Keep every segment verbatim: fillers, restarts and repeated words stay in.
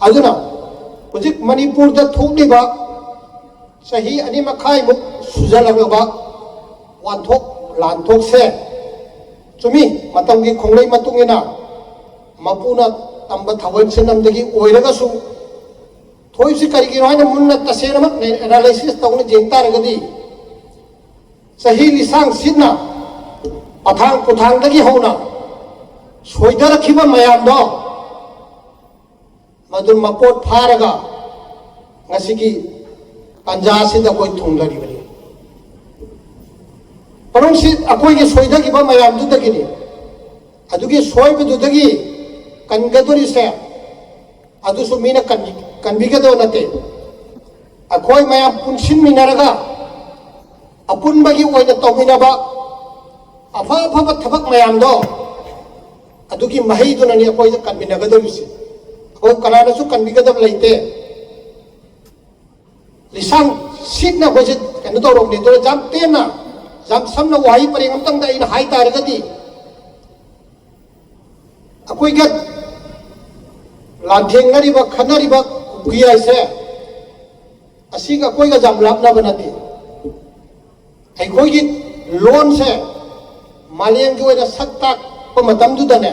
ꯑꯗꯨꯅ ꯍꯧꯖꯤꯛ ꯃꯅꯤꯄꯨꯔꯗ ꯊꯣꯛꯂꯤꯕ ꯆꯍꯤ ꯑꯅꯤ ꯃꯈꯥꯏꯃꯨꯛ ꯁꯨꯖꯜꯂꯛꯂꯕ ꯋꯥꯟꯊꯣꯛ ꯂꯥꯟꯊꯣꯛꯁꯦ, ꯆꯨꯝꯃꯤ, ꯃꯇꯝꯒꯤ ꯈꯣꯡꯂꯩ ꯃꯇꯨꯡ ꯏꯟꯅ ꯃꯄꯨꯅ ꯇꯝꯕ ꯊꯥꯕꯜ ꯁꯤꯟꯐꯝꯗꯒꯤ ꯑꯣꯏꯔꯒꯁꯨ ꯊꯣꯛꯏꯕꯁꯤ ꯀꯔꯤꯒꯤꯅꯣ ꯍꯥꯏꯅ ꯃꯨꯟꯅ ꯇꯁꯦꯡꯅꯃꯛ ꯑꯦꯅꯥꯂꯥꯏꯁꯤꯁ ꯇꯧꯅ ꯌꯦꯡ ꯇꯥꯔꯒꯗꯤ, ꯆꯍꯤ ꯂꯤꯁꯥꯡ ꯁꯤꯠꯅ ꯄꯊꯥꯡ ꯄꯨꯊꯥꯡꯗꯒꯤ ꯍꯧꯅ ꯁꯣꯏꯗꯔꯛꯈꯤꯕ ꯃꯌꯥꯝꯗꯣ ꯃꯗꯨ ꯃꯄꯣꯠ ꯐꯥꯔꯒ ꯉꯁꯤꯒꯤ ꯇꯥꯟꯖꯥ ꯑꯁꯤꯗ ꯑꯩꯈꯣꯏ ꯊꯨꯡꯂꯔꯤꯕꯅꯤ꯫ ꯃꯔꯝꯁꯤ ꯑꯩꯈꯣꯏꯒꯤ ꯁꯣꯏꯗꯈꯤꯕ ꯃꯌꯥꯝꯗꯨꯗꯒꯤꯅꯤ꯫ ꯑꯗꯨꯒꯤ ꯁꯣꯏꯕꯗꯨꯗꯒꯤ ꯀꯟꯒꯗꯧꯔꯤꯁꯦ ꯑꯗꯨꯁꯨ ꯃꯤꯅ ꯀꯟꯕꯤ-, ꯀꯟꯕꯤꯒꯗꯧꯕ ꯅꯠꯇꯦ꯫ ꯑꯩꯈꯣꯏ ꯃꯌꯥꯝ ꯄꯨꯟꯁꯤꯟꯃꯤꯟꯅꯔꯒ ꯑꯄꯨꯟꯕꯒꯤ ꯑꯣꯏꯅ ꯇꯧꯃꯤꯟꯅꯕ ꯑꯐ ꯑꯐꯕ ꯊꯕꯛ ꯃꯌꯥꯝꯗꯣ ꯑꯗꯨꯒꯤ ꯃꯍꯩꯗꯨꯅꯅꯤ ꯑꯩꯈꯣꯏꯗ ꯀꯟꯃꯤꯟꯅꯒꯗꯧꯔꯤꯁꯦ꯫ ꯑꯩꯈꯣꯏ ꯀꯅꯥꯅꯁꯨ ꯀꯟꯕꯤꯒꯗꯕ ꯂꯩꯇꯦ꯫ ꯂꯤꯁꯥꯡ ꯁꯤꯠꯅ ꯑꯩꯈꯣꯏꯁꯦ ꯀꯩꯅꯣ ꯇꯧꯔꯕꯅꯤ꯫ ꯑꯗꯨꯅ ꯌꯥꯝ ꯇꯦꯟꯅ, ꯌꯥꯝ ꯁꯝꯅ ꯋꯥꯍꯩ ꯄꯔꯦꯡ ꯑꯃꯇꯪꯗ ꯑꯩꯅ ꯍꯥꯏ ꯇꯥꯔꯒꯗꯤ, ꯑꯩꯈꯣꯏꯒ ꯂꯥꯟꯊꯦꯡꯅꯔꯤꯕ, ꯈꯟꯅꯔꯤꯕ ꯀꯨꯀꯤ ꯍꯥꯏꯁꯦ ꯑꯁꯤꯒ ꯑꯩꯈꯣꯏꯒ ꯌꯥꯝ ꯂꯥꯞꯅꯕ ꯅꯠꯇꯦ꯫ ꯑꯩꯈꯣꯏꯒꯤ ꯂꯣꯟꯁꯦ ꯃꯥꯂꯦꯝꯒꯤ ꯑꯣꯏꯅ ꯁꯛ ꯇꯥꯛꯄ ꯃꯇꯝꯗꯨꯗꯅꯦ,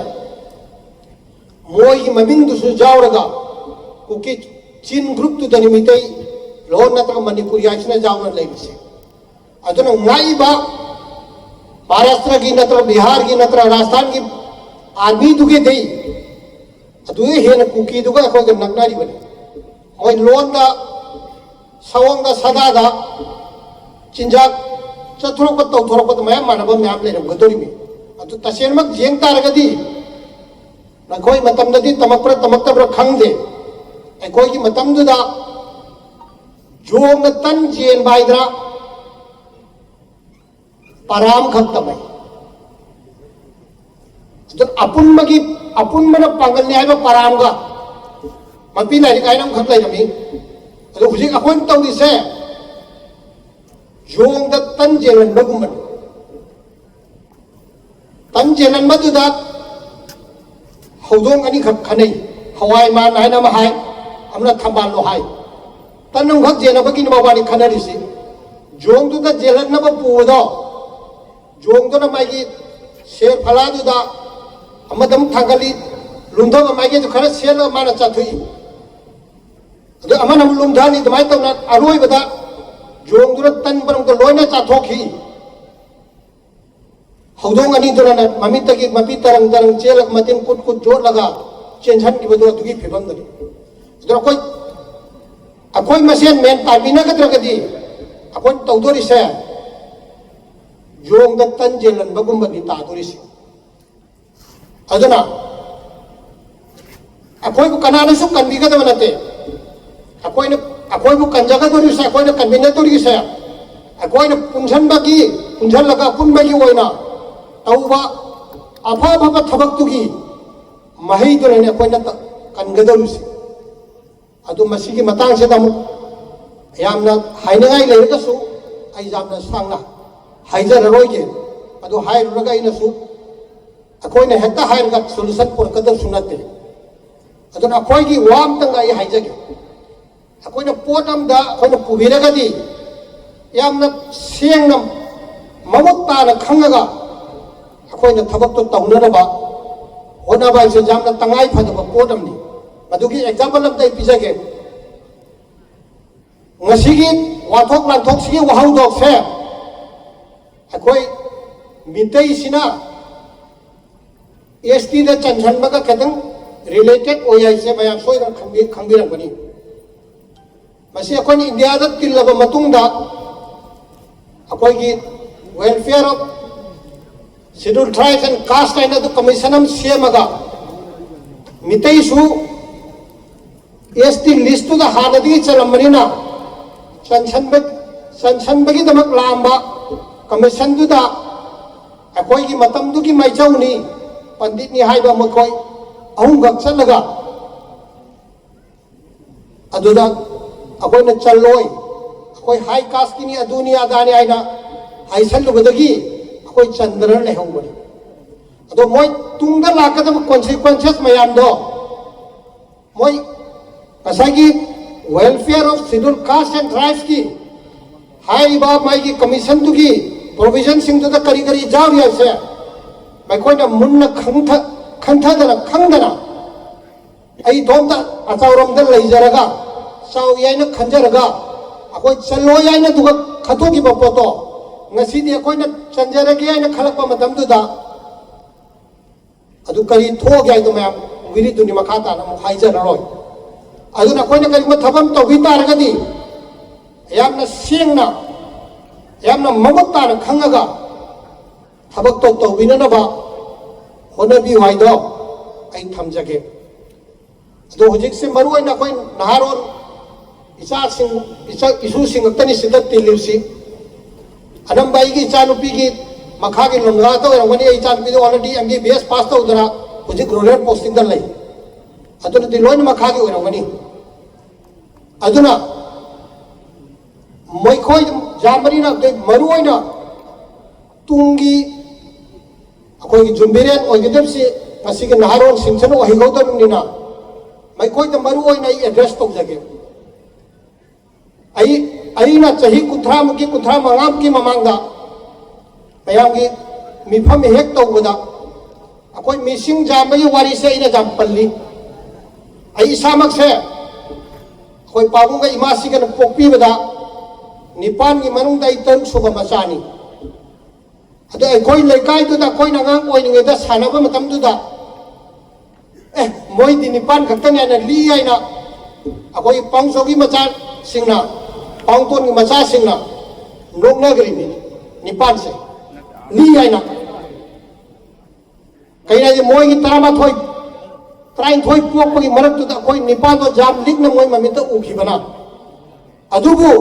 ꯃꯣꯏꯒꯤ ꯃꯃꯤꯡꯗꯨꯁꯨ ꯌꯥꯎꯔꯒ ꯀꯨꯀꯤ ꯆꯤꯟ ꯒ꯭ꯔꯨꯞꯇꯨꯗꯅꯤ ꯃꯤꯇꯩ ꯂꯣꯟ ꯅꯠꯇ꯭ꯔꯒ ꯃꯅꯤꯄꯨꯔꯤ ꯍꯥꯏꯁꯤꯅ ꯌꯥꯎꯅ ꯂꯩꯕꯁꯦ꯫ ꯑꯗꯨꯅ ꯉꯥꯛꯏꯕ ꯃꯍꯥꯔꯥꯁꯇ꯭ꯔꯒꯤ ꯅꯠꯇ꯭ꯔꯒ ꯕꯤꯍꯥꯔꯒꯤ ꯅꯠꯇ꯭ꯔꯒ ꯔꯥꯖꯁꯊꯥꯟꯒꯤ ꯑꯥꯔꯃꯤꯗꯨꯒꯤꯗꯤ ꯑꯗꯨꯗ ꯍꯦꯟꯅ ꯀꯨꯀꯤꯗꯨꯒ ꯑꯩꯈꯣꯏꯒ ꯅꯛꯅꯔꯤꯕꯅꯤ꯫ ꯃꯣꯏ ꯂꯣꯟꯗ, ꯁꯑꯣꯡꯗ, ꯁꯥꯗꯥꯗ ꯆꯤꯟꯖꯥꯛ ꯆꯠꯊꯣꯔꯛꯄ ꯇꯧꯊꯣꯔꯛꯄꯗ ꯃꯌꯥꯝ ꯃꯥꯟꯅꯕ ꯃꯌꯥꯝ ꯂꯩꯔꯝꯒꯗꯧꯔꯤꯕꯅꯤ꯫ ꯑꯗꯨ ꯇꯁꯦꯡꯅꯃꯛ ꯌꯦꯡ ꯇꯥꯔꯒꯗꯤ ꯅꯈꯣꯏ ꯃꯇꯝꯗꯗꯤ ꯇꯝꯃꯛꯄ꯭ꯔꯥ ꯇꯝꯃꯛꯇꯕ꯭ꯔꯥ ꯈꯪꯗꯦ꯫ ꯑꯩꯈꯣꯏꯒꯤ ꯃꯇꯝꯗꯨꯗ ꯌꯣꯡꯅ ꯇꯟ ꯌꯦꯟꯕ ꯍꯥꯏꯗ꯭ꯔꯥ, ꯄꯔꯥ ꯑꯃꯈꯛ ꯇꯝꯃꯦ꯫ ꯑꯗꯨ ꯑꯄꯨꯟꯕꯒꯤ, ꯑꯄꯨꯟꯕꯅ ꯄꯥꯡꯒꯜꯅꯤ ꯍꯥꯏꯕ ꯄꯔꯥ ꯑꯃꯒ ꯃꯄꯤ ꯂꯥꯏꯔꯤꯛ ꯍꯥꯏꯅ ꯑꯃꯈꯛ ꯂꯩꯔꯝꯃꯤ꯫ ꯑꯗꯣ ꯍꯧꯖꯤꯛ ꯑꯩꯈꯣꯏꯅ ꯇꯧꯔꯤꯁꯦ ꯌꯣꯡꯗ ꯇꯟ ꯌꯦꯜꯍꯟꯕꯒꯨꯝꯕꯅꯤ꯫ ꯇꯟ ꯌꯦꯜꯍꯟꯕꯗꯨꯗ ꯍꯧꯗꯣꯡ ꯑꯅꯤꯈꯛ ꯈꯟꯅꯩ꯫ ꯍꯋꯥꯏ ꯃꯥꯟ ꯍꯥꯏꯅ ꯑꯃ ꯍꯥꯏ, ꯑꯃꯅ ꯊꯝꯕꯥꯜꯂꯣ ꯍꯥꯏ꯫ ꯇꯟ ꯑꯃꯈꯛ ꯌꯦꯟꯅꯕꯒꯤꯅꯤ ꯃꯕꯥꯅꯤ ꯈꯟꯅꯔꯤꯁꯤ꯫ ꯖꯣꯡꯗꯨꯗ ꯌꯦꯜꯍꯟꯅꯕ ꯄꯨꯕꯗꯣ, ꯖꯣꯡꯗꯨꯅ ꯃꯥꯒꯤ ꯁꯦꯔ ꯐꯂꯥꯗꯨꯗ ꯑꯃꯗ ꯑꯃꯨꯛ ꯊꯥꯡꯒꯠꯂꯤ, ꯂꯨꯝꯊꯕ ꯃꯥꯏꯀꯩꯗꯨ ꯈꯔ ꯁꯦꯠꯂꯒ ꯃꯥꯅ ꯆꯥꯊꯣꯛꯏ꯫ ꯑꯗꯨ ꯑꯃꯅ ꯑꯃꯨꯛ ꯂꯨꯝꯊꯍꯜꯂꯤ꯫ ꯑꯗꯨꯃꯥꯏꯅ ꯇꯧꯅ ꯑꯔꯣꯏꯕꯗ ꯖꯣꯡꯗꯨꯅ ꯇꯟ ꯄꯔꯝꯗ ꯂꯣꯏꯅ ꯆꯥꯊꯣꯛꯈꯤ꯫ ꯍꯧꯗꯣꯡ ꯑꯅꯤꯗꯨꯅ ꯃꯃꯤꯠꯇꯒꯤ ꯃꯄꯤ ꯇꯔꯪ ꯇꯔꯪ ꯆꯦꯜꯂꯒ ꯃꯇꯤꯟ ꯀꯨꯠ ꯀꯨꯠ ꯆꯣꯠꯂꯒ ꯆꯦꯟꯁꯤꯟꯈꯤꯕꯗꯣ ꯑꯗꯨꯒꯤ ꯐꯤꯕꯝꯗꯨꯅꯤ꯫ ꯑꯗꯨꯅ ꯑꯩꯈꯣꯏ, ꯑꯩꯈꯣꯏ ꯃꯁꯦꯟ ꯃꯦꯟ ꯇꯥꯕꯤꯅꯒꯗ꯭ꯔꯒꯗꯤ ꯑꯩꯈꯣꯏꯅ ꯇꯧꯗꯣꯔꯤꯁꯦ ꯌꯣꯡꯗ ꯇꯟ ꯌꯦꯜꯍꯟꯕꯒꯨꯝꯕꯅꯤ ꯇꯥꯗꯣꯔꯤꯁꯦ꯫ ꯑꯗꯨꯅ ꯑꯩꯈꯣꯏꯕꯨ ꯀꯅꯥꯅꯁꯨ ꯀꯟꯕꯤꯒꯗꯕ ꯅꯠꯇꯦ꯫ ꯑꯩꯈꯣꯏꯅ, ꯑꯩꯈꯣꯏꯕꯨ ꯀꯟꯖꯒꯗꯧꯔꯤꯁꯦ, ꯑꯩꯈꯣꯏꯅ ꯀꯟꯃꯤꯟꯅꯗꯧꯔꯤꯁꯦ, ꯑꯩꯈꯣꯏꯅ ꯄꯨꯟꯁꯤꯟꯕꯒꯤ, ꯄꯨꯟꯁꯤꯜꯂꯒ ꯑꯄꯨꯟꯕꯒꯤ ꯑꯣꯏꯅ ꯇꯧꯕ ꯑꯐ ꯑꯐꯕ ꯊꯕꯛꯇꯨꯒꯤ ꯃꯍꯩꯗꯨꯅꯅꯦ ꯑꯩꯈꯣꯏꯅ ꯀꯟꯒꯗꯧꯔꯤꯁꯦ꯫ ꯑꯗꯨ ꯃꯁꯤꯒꯤ ꯃꯇꯥꯡꯁꯤꯗ ꯑꯃꯨꯛ ꯌꯥꯝꯅ ꯍꯥꯏꯅꯤꯡꯉꯥꯏ ꯂꯩꯔꯒꯁꯨ ꯑꯩ ꯌꯥꯝꯅ ꯁꯥꯡꯅ ꯍꯥꯏꯖꯔꯔꯣꯏꯒꯦ꯫ ꯑꯗꯨ ꯍꯥꯏꯔꯨꯔꯒ ꯑꯩꯅꯁꯨ, ꯑꯩꯈꯣꯏꯅ ꯍꯦꯛꯇ ꯍꯥꯏꯔꯒ ꯁꯣꯂꯨꯁꯟ ꯄꯨꯔꯛꯀꯗꯕꯁꯨ ꯅꯠꯇꯦ꯫ ꯑꯗꯨꯅ ꯑꯩꯈꯣꯏꯒꯤ ꯋꯥ ꯑꯝꯇꯪꯒ ꯑꯩ ꯍꯥꯏꯖꯒꯦ꯫ ꯑꯩꯈꯣꯏꯅ ꯄꯣꯠ ꯑꯝꯗ ꯑꯩꯈꯣꯏꯅ ꯄꯨꯕꯤꯔꯒꯗꯤ ꯌꯥꯝꯅ ꯁꯦꯡꯅ ꯃꯃꯨꯠ ꯇꯥꯅ ꯈꯪꯉꯒ ꯑꯩꯈꯣꯏꯅ ꯊꯕꯛꯇꯣ ꯇꯧꯅꯅꯕ ꯍꯣꯠꯅꯕ ꯍꯥꯏꯁꯦ ꯌꯥꯝꯅ ꯇꯉꯥꯏ ꯐꯗꯕ ꯄꯣꯠ ꯑꯃꯅꯤ꯫ ꯃꯗꯨꯒꯤ ꯑꯦꯛꯖꯥꯝꯄꯜ ꯑꯝꯇ ꯑꯩ ꯄꯤꯖꯒꯦ꯫ ꯉꯁꯤꯒꯤ ꯋꯥꯊꯣꯛ ꯂꯥꯟꯊꯣꯛꯁꯤꯒꯤ ꯋꯥꯍꯧꯗꯣꯛꯁꯦ ꯑꯩꯈꯣꯏ ꯃꯤꯇꯩꯁꯤꯅ ꯑꯦꯁ ꯇꯤꯗ ꯆꯟꯁꯤꯟꯕꯒ ꯈꯤꯇꯪ ꯔꯤꯂꯦꯇꯦꯠ ꯑꯣꯏ ꯍꯥꯏꯁꯦ ꯃꯌꯥꯝ ꯁꯣꯏꯗꯅ ꯈꯪꯕꯤ-, ꯈꯪꯕꯤꯔꯝꯒꯅꯤ꯫ ꯃꯁꯤ ꯑꯩꯈꯣꯏꯅ ꯏꯟꯗꯤꯌꯥꯗ ꯇꯤꯜꯂꯕ ꯃꯇꯨꯡꯗ ꯑꯩꯈꯣꯏꯒꯤ Welfare of Scheduled Tribes and Caste ꯍꯥꯏꯅ ꯑꯗꯨ ꯀꯃꯤꯁꯟ ꯑꯃ ꯁꯦꯝꯃꯒ ꯃꯤꯇꯩꯁꯨ ꯑꯦꯁ ꯇꯤ ꯂꯤꯁꯇꯨꯗ ꯍꯥꯟꯅꯗꯒꯤ ꯆꯜꯂꯝꯕꯅꯤꯅ ꯆꯟꯁꯟꯕ-, ꯆꯟꯁꯟꯕꯒꯤꯗꯃꯛ ꯂꯥꯛꯑꯝꯕ ꯀꯃꯤꯁꯟꯗꯨꯗ ꯑꯩꯈꯣꯏꯒꯤ ꯃꯇꯝꯗꯨꯒꯤ ꯃꯥꯏꯆꯧꯅꯤ, ꯄꯟꯗꯤꯠꯅꯤ ꯍꯥꯏꯕ ꯃꯈꯣꯏ ꯑꯍꯨꯝꯈꯛ ꯆꯠꯂꯒ ꯑꯗꯨꯗ ꯑꯩꯈꯣꯏꯅ ꯆꯜꯂꯣꯏ, ꯑꯩꯈꯣꯏ ꯍꯥꯏ ꯀꯥꯁꯀꯤꯅꯤ, ꯑꯗꯨꯅꯤ ꯑꯗꯥꯅꯤ ꯍꯥꯏꯅ ꯍꯥꯏꯁꯜꯂꯨꯕꯗꯒꯤ ꯑꯩꯈꯣꯏ ꯆꯟꯗꯅ ꯂꯩꯍꯧꯕꯅꯤ꯫ ꯑꯗꯣ ꯃꯣꯏ ꯇꯨꯡꯗ ꯂꯥꯛꯀꯗꯕ ꯀꯣꯟꯁꯤꯀ꯭ꯋꯦꯟꯁꯦꯁ ꯃꯌꯥꯝꯗꯣ ꯃꯣꯏ ꯉꯁꯥꯏꯒꯤ Welfare of Scheduled Caste and Tribesꯀꯤ ꯍꯥꯏꯔꯤꯕ ꯃꯥꯒꯤ ꯀꯃꯤꯁꯟꯗꯨꯒꯤ ꯄ꯭ꯔꯣꯚꯤꯖꯟꯁꯤꯡꯗꯨꯗ ꯀꯔꯤ ꯀꯔꯤ ꯌꯥꯎꯔꯤ ꯍꯥꯏꯕꯁꯦ ꯃꯈꯣꯏꯅ ꯃꯨꯟꯅ ꯈꯪꯊ- ꯈꯟꯊꯗꯅ ꯈꯪꯗꯅ, ꯑꯩ ꯏꯇꯣꯝꯇ ꯑꯆꯧꯔꯣꯝꯗ ꯂꯩꯖꯔꯒ, ꯆꯥꯎꯏ ꯍꯥꯏꯅ ꯈꯟꯖꯔꯒ, ꯑꯩꯈꯣꯏ ꯆꯜꯂꯣꯏ ꯍꯥꯏꯅ ꯑꯗꯨꯒ ꯈꯟꯇꯣꯛꯈꯤꯕ ꯄꯣꯠꯇꯣ ꯉꯁꯤꯗꯤ ꯑꯩꯈꯣꯏꯅ ꯆꯟꯖꯔꯒꯦ ꯍꯥꯏꯅ ꯈꯜꯂꯛꯄ ꯃꯇꯝꯗꯨꯗ, ꯑꯗꯨ ꯀꯔꯤ ꯊꯣꯛꯑꯒꯦ ꯍꯥꯏꯗꯣ ꯃꯌꯥꯝ ꯎꯕꯤꯔꯤꯗꯨꯅꯤ, ꯃꯈꯥ ꯇꯥꯅ ꯑꯃꯨꯛ ꯍꯥꯏꯖꯔꯔꯣꯏ꯫ ꯑꯗꯨꯅ ꯑꯩꯈꯣꯏꯅ ꯀꯔꯤꯒꯨꯝꯕ ꯊꯕꯛ ꯑꯃ ꯇꯧꯕꯤ ꯇꯥꯔꯒꯗꯤ, ꯌꯥꯝꯅ ꯁꯦꯡꯅ, ꯌꯥꯝꯅ ꯃꯃꯨꯠ ꯇꯥꯅ ꯈꯪꯉꯒ ꯊꯕꯛꯇꯣ ꯇꯧꯕꯤꯅꯅꯕ ꯍꯣꯠꯅꯕꯤꯌꯨ ꯍꯥꯏꯗꯣ ꯑꯩ ꯊꯝꯖꯒꯦ꯫ ꯑꯗꯣ ꯍꯧꯖꯤꯛꯁꯦ ꯃꯔꯨ ꯑꯣꯏꯅ ꯑꯩꯈꯣꯏ ꯅꯍꯥꯔꯣꯜ ꯏꯆꯥꯁꯤꯡ, ꯏꯆꯥ ꯏꯁꯨꯁꯤꯡ ꯉꯥꯛꯇꯅꯤ ꯁꯤꯗ ꯇꯤꯜꯂꯤꯕꯁꯤ꯫ ꯑꯅꯝꯕ ꯑꯩꯒꯤ ꯏꯆꯥꯅꯨꯄꯤꯒꯤ ꯃꯈꯥꯒꯤ ꯂꯣꯡꯒꯥꯗ ꯑꯣꯏꯔꯝꯒꯅꯤ꯫ ꯑꯩ ꯏꯆꯥꯅꯨꯄꯤꯗꯣ already M B B S pass ꯇꯧꯗꯅ ꯍꯧꯖꯤꯛ rural posting ꯗ ꯂꯩ꯫ ꯑꯗꯨꯅꯗꯤ ꯂꯣꯏꯅ ꯃꯈꯥꯒꯤ ꯑꯣꯏꯔꯝꯒꯅꯤ꯫ ꯑꯗꯨꯅ ꯃꯈꯣꯏ ꯖꯥꯠ ꯃꯔꯤꯅ ꯃꯔꯨ ꯑꯣꯏꯅ ꯇꯨꯡꯒꯤ ꯑꯩꯈꯣꯏꯒꯤ ꯌꯨꯝꯕꯤꯔꯦꯟ ꯑꯣꯏꯒꯗꯕꯁꯤ ꯉꯁꯤꯒꯤ ꯅꯍꯥꯔꯣꯜꯁꯤꯡꯁꯤꯅ ꯑꯣꯏꯍꯧꯗꯕꯅꯤꯅ, ꯃꯈꯣꯏꯗ ꯃꯔꯨ ꯑꯣꯏꯅ ꯑꯩ address ꯇꯧꯖꯒꯦ꯫ ꯑꯩ, ꯑꯩꯅ ꯆꯍꯤ ꯀꯨꯟꯊ꯭ꯔꯥꯃꯨꯛꯀꯤ, ꯀꯨꯟꯊ꯭ꯔꯥ ꯃꯉꯥꯃꯨꯛꯀꯤ ꯃꯃꯥꯡꯗ ꯃꯌꯥꯝꯒꯤ ꯃꯤꯐꯝ ꯍꯦꯛ ꯇꯧꯕꯗ ꯑꯩꯈꯣꯏ ꯃꯤꯁꯤꯡ ꯌꯥꯝꯕꯒꯤ ꯋꯥꯔꯤꯁꯦ ꯑꯩꯅ ꯌꯥꯝ ꯄꯜꯂꯤ꯫ ꯑꯩ ꯏꯁꯥꯃꯛꯁꯦ ꯑꯩꯈꯣꯏ ꯄꯥꯕꯨꯡꯒ ꯏꯃꯥꯁꯤꯒꯅ ꯄꯣꯛꯄꯤꯕꯗ ꯅꯤꯄꯥꯟꯒꯤ ꯃꯅꯨꯡꯗ ꯑꯩ ꯇꯔꯨꯛ ꯁꯨꯕ ꯃꯆꯥꯅꯤ꯫ ꯑꯗꯣ ꯑꯩꯈꯣꯏ ꯂꯩꯀꯥꯏꯗꯨꯗ ꯑꯩꯈꯣꯏꯅ ꯑꯉꯥꯡ ꯑꯣꯏꯔꯤꯉꯩꯗ ꯁꯥꯟꯅꯕ ꯃꯇꯝꯗꯨꯗ, "ꯑꯦ, ꯃꯣꯏꯗꯤ ꯅꯤꯄꯥꯟ ꯈꯛꯇꯅꯦ" ꯍꯥꯏꯅ ꯂꯤ ꯍꯥꯏꯅ ꯑꯩꯈꯣꯏ ꯄꯥꯎꯖꯧꯒꯤ ꯃꯆꯥꯁꯤꯡꯅ, ꯄꯥꯎꯇꯣꯟꯒꯤ ꯃꯆꯥꯁꯤꯡꯅ ꯅꯣꯛꯅꯈ꯭ꯔꯤꯅꯤ꯫ ꯅꯤꯄꯥꯟꯁꯦ ꯂꯤ ꯍꯥꯏꯅ꯫ ꯀꯩꯅꯣ ꯍꯥꯏꯁꯦ, ꯃꯣꯏꯒꯤ ꯇꯔꯥꯃꯥꯊꯣꯏ, ꯇꯔꯥꯅꯤꯊꯣꯏ ꯄꯣꯛꯄꯒꯤ ꯃꯔꯛꯇꯨꯗ ꯑꯩꯈꯣꯏ ꯅꯤꯄꯥꯟꯗꯣ ꯌꯥꯝ ꯂꯤꯛꯅ ꯃꯣꯏ ꯃꯃꯤꯠꯇ ꯎꯈꯤꯕꯅ꯫ ꯑꯗꯨꯕꯨ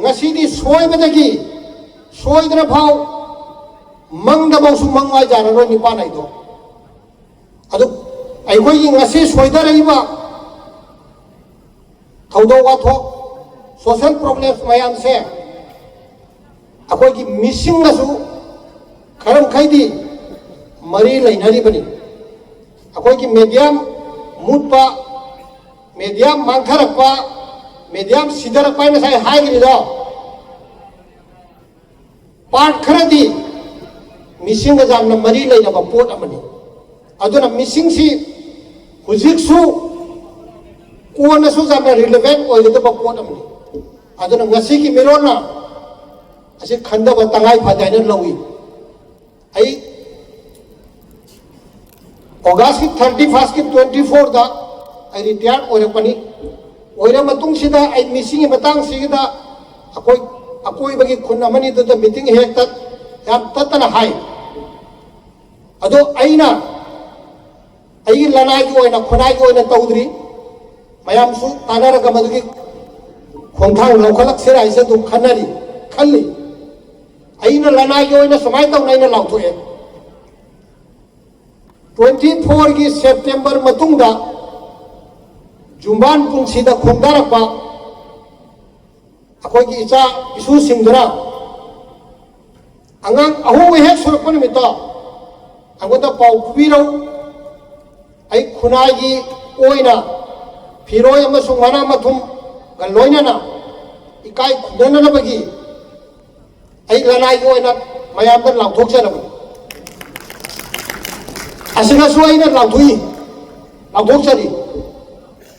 ꯉꯁꯤꯗꯤ ꯁꯣꯏꯕꯗꯒꯤ ꯁꯣꯏꯗꯅ ꯐꯥꯎ ꯃꯪꯗꯐꯥꯎꯁꯨ ꯃꯪ ꯍꯥꯏꯖꯔꯔꯣꯏ ꯅꯤꯄꯥꯟ ꯍꯥꯏꯗꯣ꯫ ꯑꯗꯨ ꯑꯩꯈꯣꯏꯒꯤ ꯉꯁꯤ ꯁꯣꯏꯗꯔꯛꯏꯕ ꯊꯧꯗꯣꯛ ꯋꯥꯊꯣꯛ, social problems ꯃꯌꯥꯝꯁꯦ ꯑꯩꯈꯣꯏꯒꯤ ꯃꯤꯁꯤꯡꯒꯁꯨ ꯈꯔ ꯃꯈꯩꯗꯤ ꯃꯔꯤ ꯂꯩꯅꯔꯤꯕꯅꯤ꯫ ꯑꯩꯈꯣꯏꯒꯤ medium ꯃꯨꯠꯄ, ꯃꯦꯗꯤꯌꯝ ꯃꯥꯡꯊꯔꯛꯄ, ꯃꯦꯗꯤꯌꯝ ꯁꯤꯊꯔꯛꯄ ꯍꯥꯏꯅ ꯉꯁꯥꯏ ꯍꯥꯏꯈ꯭ꯔꯤꯗꯣ, ꯄꯥꯔꯠ ꯈꯔꯗꯤ ꯃꯤꯁꯤꯡꯒ ꯌꯥꯝꯅ ꯃꯔꯤ ꯂꯩꯅꯕ ꯄꯣꯠ ꯑꯃꯅꯤ꯫ ꯑꯗꯨꯅ ꯃꯤꯁꯤꯡꯁꯤ ꯍꯧꯖꯤꯛꯁꯨ, ꯀꯣꯟꯅꯁꯨ ꯌꯥꯝꯅ ꯔꯤꯂꯤꯚꯦꯟ ꯑꯣꯏꯒꯗꯕ ꯄꯣꯠ ꯑꯃꯅꯤ꯫ ꯑꯗꯨꯅ ꯉꯁꯤꯒꯤ ꯃꯤꯔꯣꯟꯅ ꯑꯁꯤ ꯈꯟꯊꯕ ꯇꯉꯥꯏ ꯐꯗꯦ ꯍꯥꯏꯅ ꯂꯧꯏ꯫ ꯑꯩ ꯑꯣꯒꯁꯀꯤ ꯊꯥꯔꯇꯤ ꯐꯥꯔꯁꯀꯤ ꯇ꯭ꯋꯦꯟꯇꯤ ꯐꯣꯔꯗ ꯑꯩ ꯔꯤꯇꯥꯌꯔ ꯑꯣꯏꯔꯛꯄꯅꯤ꯫ ꯑꯣꯏꯔ ꯃꯇꯨꯡꯁꯤꯗ ꯑꯩ ꯃꯤꯁꯤꯡꯒꯤ ꯃꯇꯥꯡꯁꯤꯗ ꯑꯩꯈꯣꯏ ꯑꯀꯣꯏꯕꯒꯤ ꯈꯨꯟ ꯑꯃꯅꯤꯗꯨꯗ ꯃꯤꯇꯤꯡ ꯍꯦꯛ ꯇꯠ-, ꯌꯥꯝ ꯇꯠꯇꯅ ꯍꯥꯏ꯫ ꯑꯗꯣ ꯑꯩꯅ ꯑꯩꯒꯤ ꯂꯅꯥꯏꯒꯤ ꯑꯣꯏꯅ, ꯈꯨꯟꯅꯥꯏꯒꯤ ꯑꯣꯏꯅ ꯇꯧꯗ꯭ꯔꯤ꯫ ꯃꯌꯥꯝꯁꯨ ꯇꯥꯟꯅꯔꯒ ꯃꯗꯨꯒꯤ ꯈꯣꯡꯊꯥꯡ ꯂꯧꯈꯠꯂꯛꯁꯤꯔꯥ ꯍꯥꯏꯁꯦ ꯑꯗꯨꯝ ꯈꯟꯅꯔꯤ, ꯈꯜꯂꯤ꯫ ꯑꯩꯅ ꯂꯅꯥꯏꯒꯤ ꯑꯣꯏꯅ ꯁꯨꯃꯥꯏꯅ ꯇꯧꯅ ꯑꯩꯅ ꯂꯥꯎꯊꯣꯛꯑꯦ꯫ ꯇ꯭ꯋꯦꯟꯇꯤ ꯐꯣꯔꯒꯤ ꯁꯦꯞꯇꯦꯝꯕꯔ ꯃꯇꯨꯡꯗ ꯌꯨꯝꯕꯥꯟ ꯄꯨꯟꯁꯤꯗ ꯈꯣꯡꯗꯥꯔꯛꯄ ꯑꯩꯈꯣꯏꯒꯤ ꯏꯆꯥ ꯏꯁꯨꯁꯤꯡꯗꯨꯅ ꯑꯉꯥꯡ ꯑꯍꯣꯡꯕ ꯍꯦꯛ ꯁꯨꯔꯛꯄ ꯅꯨꯃꯤꯠꯇꯣ ꯑꯩꯉꯣꯟꯗ ꯄꯥꯎ ꯄꯤꯕꯤꯔꯧ꯫ ꯑꯩ ꯈꯨꯟꯅꯥꯏꯒꯤ ꯑꯣꯏꯅ ꯐꯤꯔꯣꯏ ꯑꯃꯁꯨꯡ ꯃꯅꯥ ꯃꯊꯨꯝꯒ ꯂꯣꯏꯅꯅ ꯏꯀꯥꯏ ꯈꯨꯝꯅꯅꯕꯒꯤ ꯑꯩ ꯂꯅꯥꯏꯒꯤ ꯑꯣꯏꯅ ꯃꯌꯥꯝꯗ ꯂꯥꯎꯊꯣꯛꯆꯔꯕꯅꯤ꯫ ꯑꯁꯤꯅꯁꯨ ꯑꯩꯅ ꯂꯥꯎꯊꯣꯛꯏ, ꯂꯥꯎꯊꯣꯛꯆꯔꯤ꯫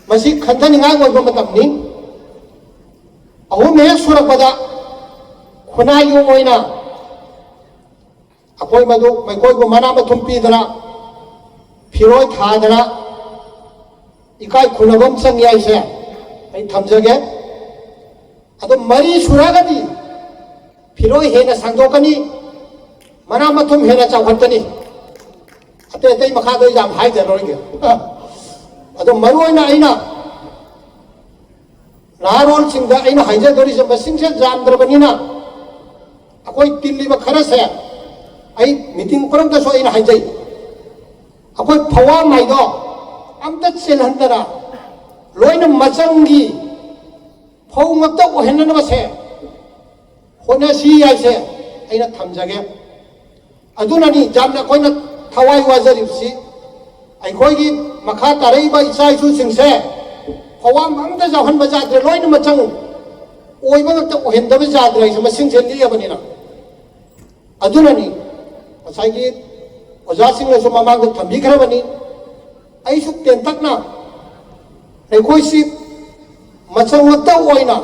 ꯃꯁꯤ ꯈꯟꯊꯅꯤꯡꯉꯥꯏ ꯑꯣꯏꯕ ꯃꯇꯝꯅꯤ꯫ ꯑꯍꯨꯝ ꯍꯦꯛ ꯁꯨꯔꯛꯄꯗ ꯈꯨꯟꯅꯥꯏꯒꯤ ꯑꯣꯏꯅ ꯑꯩꯈꯣꯏ ꯃꯗꯨ ꯃꯈꯣꯏꯕꯨ ꯃꯅꯥ ꯃꯊꯨꯝ ꯄꯤꯗꯅ, ꯐꯤꯔꯣꯏ ꯊꯥꯗꯅ ꯏꯀꯥꯏ ꯈꯨꯝꯅꯕ ꯑꯃ ꯆꯪꯉꯤ ꯍꯥꯏꯁꯦ ꯑꯩ ꯊꯝꯖꯒꯦ꯫ ꯑꯗꯣ ꯃꯔꯤ ꯁꯨꯔꯒꯗꯤ ꯐꯤꯔꯣꯏ ꯍꯦꯟꯅ ꯁꯥꯡꯗꯣꯛꯀꯅꯤ, ꯃꯅꯥ ꯃꯊꯨꯝ ꯍꯦꯟꯅ ꯆꯥꯎꯈꯠꯀꯅꯤ꯫ ꯑꯇꯩ ꯑꯇꯩ ꯃꯈꯥꯗ ꯑꯩ ꯌꯥꯝ ꯍꯥꯏꯖꯔꯔꯣꯏꯒꯦ꯫ ꯑꯗꯣ ꯃꯔꯨ ꯑꯣꯏꯅ ꯑꯩꯅ ꯅꯍꯥꯔꯣꯜꯁꯤꯡꯗ ꯑꯩꯅ ꯍꯥꯏꯖꯗꯣꯔꯤꯁꯦ, ꯃꯁꯤꯡꯁꯦ ꯌꯥꯝꯗ꯭ꯔꯕꯅꯤꯅ ꯑꯩꯈꯣꯏ ꯇꯤꯜꯂꯤꯕ ꯈꯔꯁꯦ ꯑꯩ ꯃꯤꯇꯤꯡ ꯄꯨꯝꯅꯃꯛꯇꯁꯨ ꯑꯩꯅ ꯍꯥꯏꯖꯩ, ꯑꯩꯈꯣꯏ ꯐꯧꯋꯥꯝ ꯍꯥꯏꯗꯣ ꯑꯝꯇ ꯆꯦꯜꯍꯟꯗꯅ ꯂꯣꯏꯅ ꯃꯆꯪꯒꯤ ꯐꯧ ꯉꯥꯛꯇ ꯑꯣꯏꯍꯟꯅꯅꯕꯁꯦ ꯍꯣꯠꯅꯁꯤ ꯍꯥꯏꯁꯦ ꯑꯩꯅ ꯊꯝꯖꯒꯦ꯫ ꯑꯗꯨꯅꯅꯤ ꯌꯥꯝꯅ ꯑꯩꯈꯣꯏꯅ ꯊꯋꯥꯏ ꯋꯥꯖꯔꯤꯕꯁꯤ꯫ ꯑꯩꯈꯣꯏꯒꯤ ꯃꯈꯥ ꯇꯥꯔꯛꯏꯕ ꯏꯆꯥ ꯏꯁꯨꯁꯤꯡꯁꯦ ꯑꯋꯥꯡꯕ ꯑꯝꯇ ꯌꯥꯎꯍꯟꯕ ꯌꯥꯗ꯭ꯔꯦ, ꯂꯣꯏꯅ ꯃꯆꯪ ꯑꯣꯏꯕ ꯉꯥꯛꯇ ꯑꯣꯏꯍꯟꯗꯕ ꯌꯥꯗ꯭ꯔꯦ ꯍꯥꯏꯁꯦ ꯃꯁꯤꯡꯁꯦ ꯂꯤꯛꯑꯕꯅꯤꯅ꯫ ꯑꯗꯨꯅꯅꯤ ꯉꯁꯥꯏꯒꯤ ꯑꯣꯖꯥꯁꯤꯡꯅꯁꯨ ꯃꯃꯥꯡꯗ ꯊꯝꯕꯤꯈ꯭ꯔꯕꯅꯤ꯫ ꯑꯩꯁꯨ ꯇꯦꯟꯇꯛꯅ ꯑꯩꯈꯣꯏꯁꯤ ꯃꯆꯪ ꯉꯥꯛꯇ ꯑꯣꯏꯅ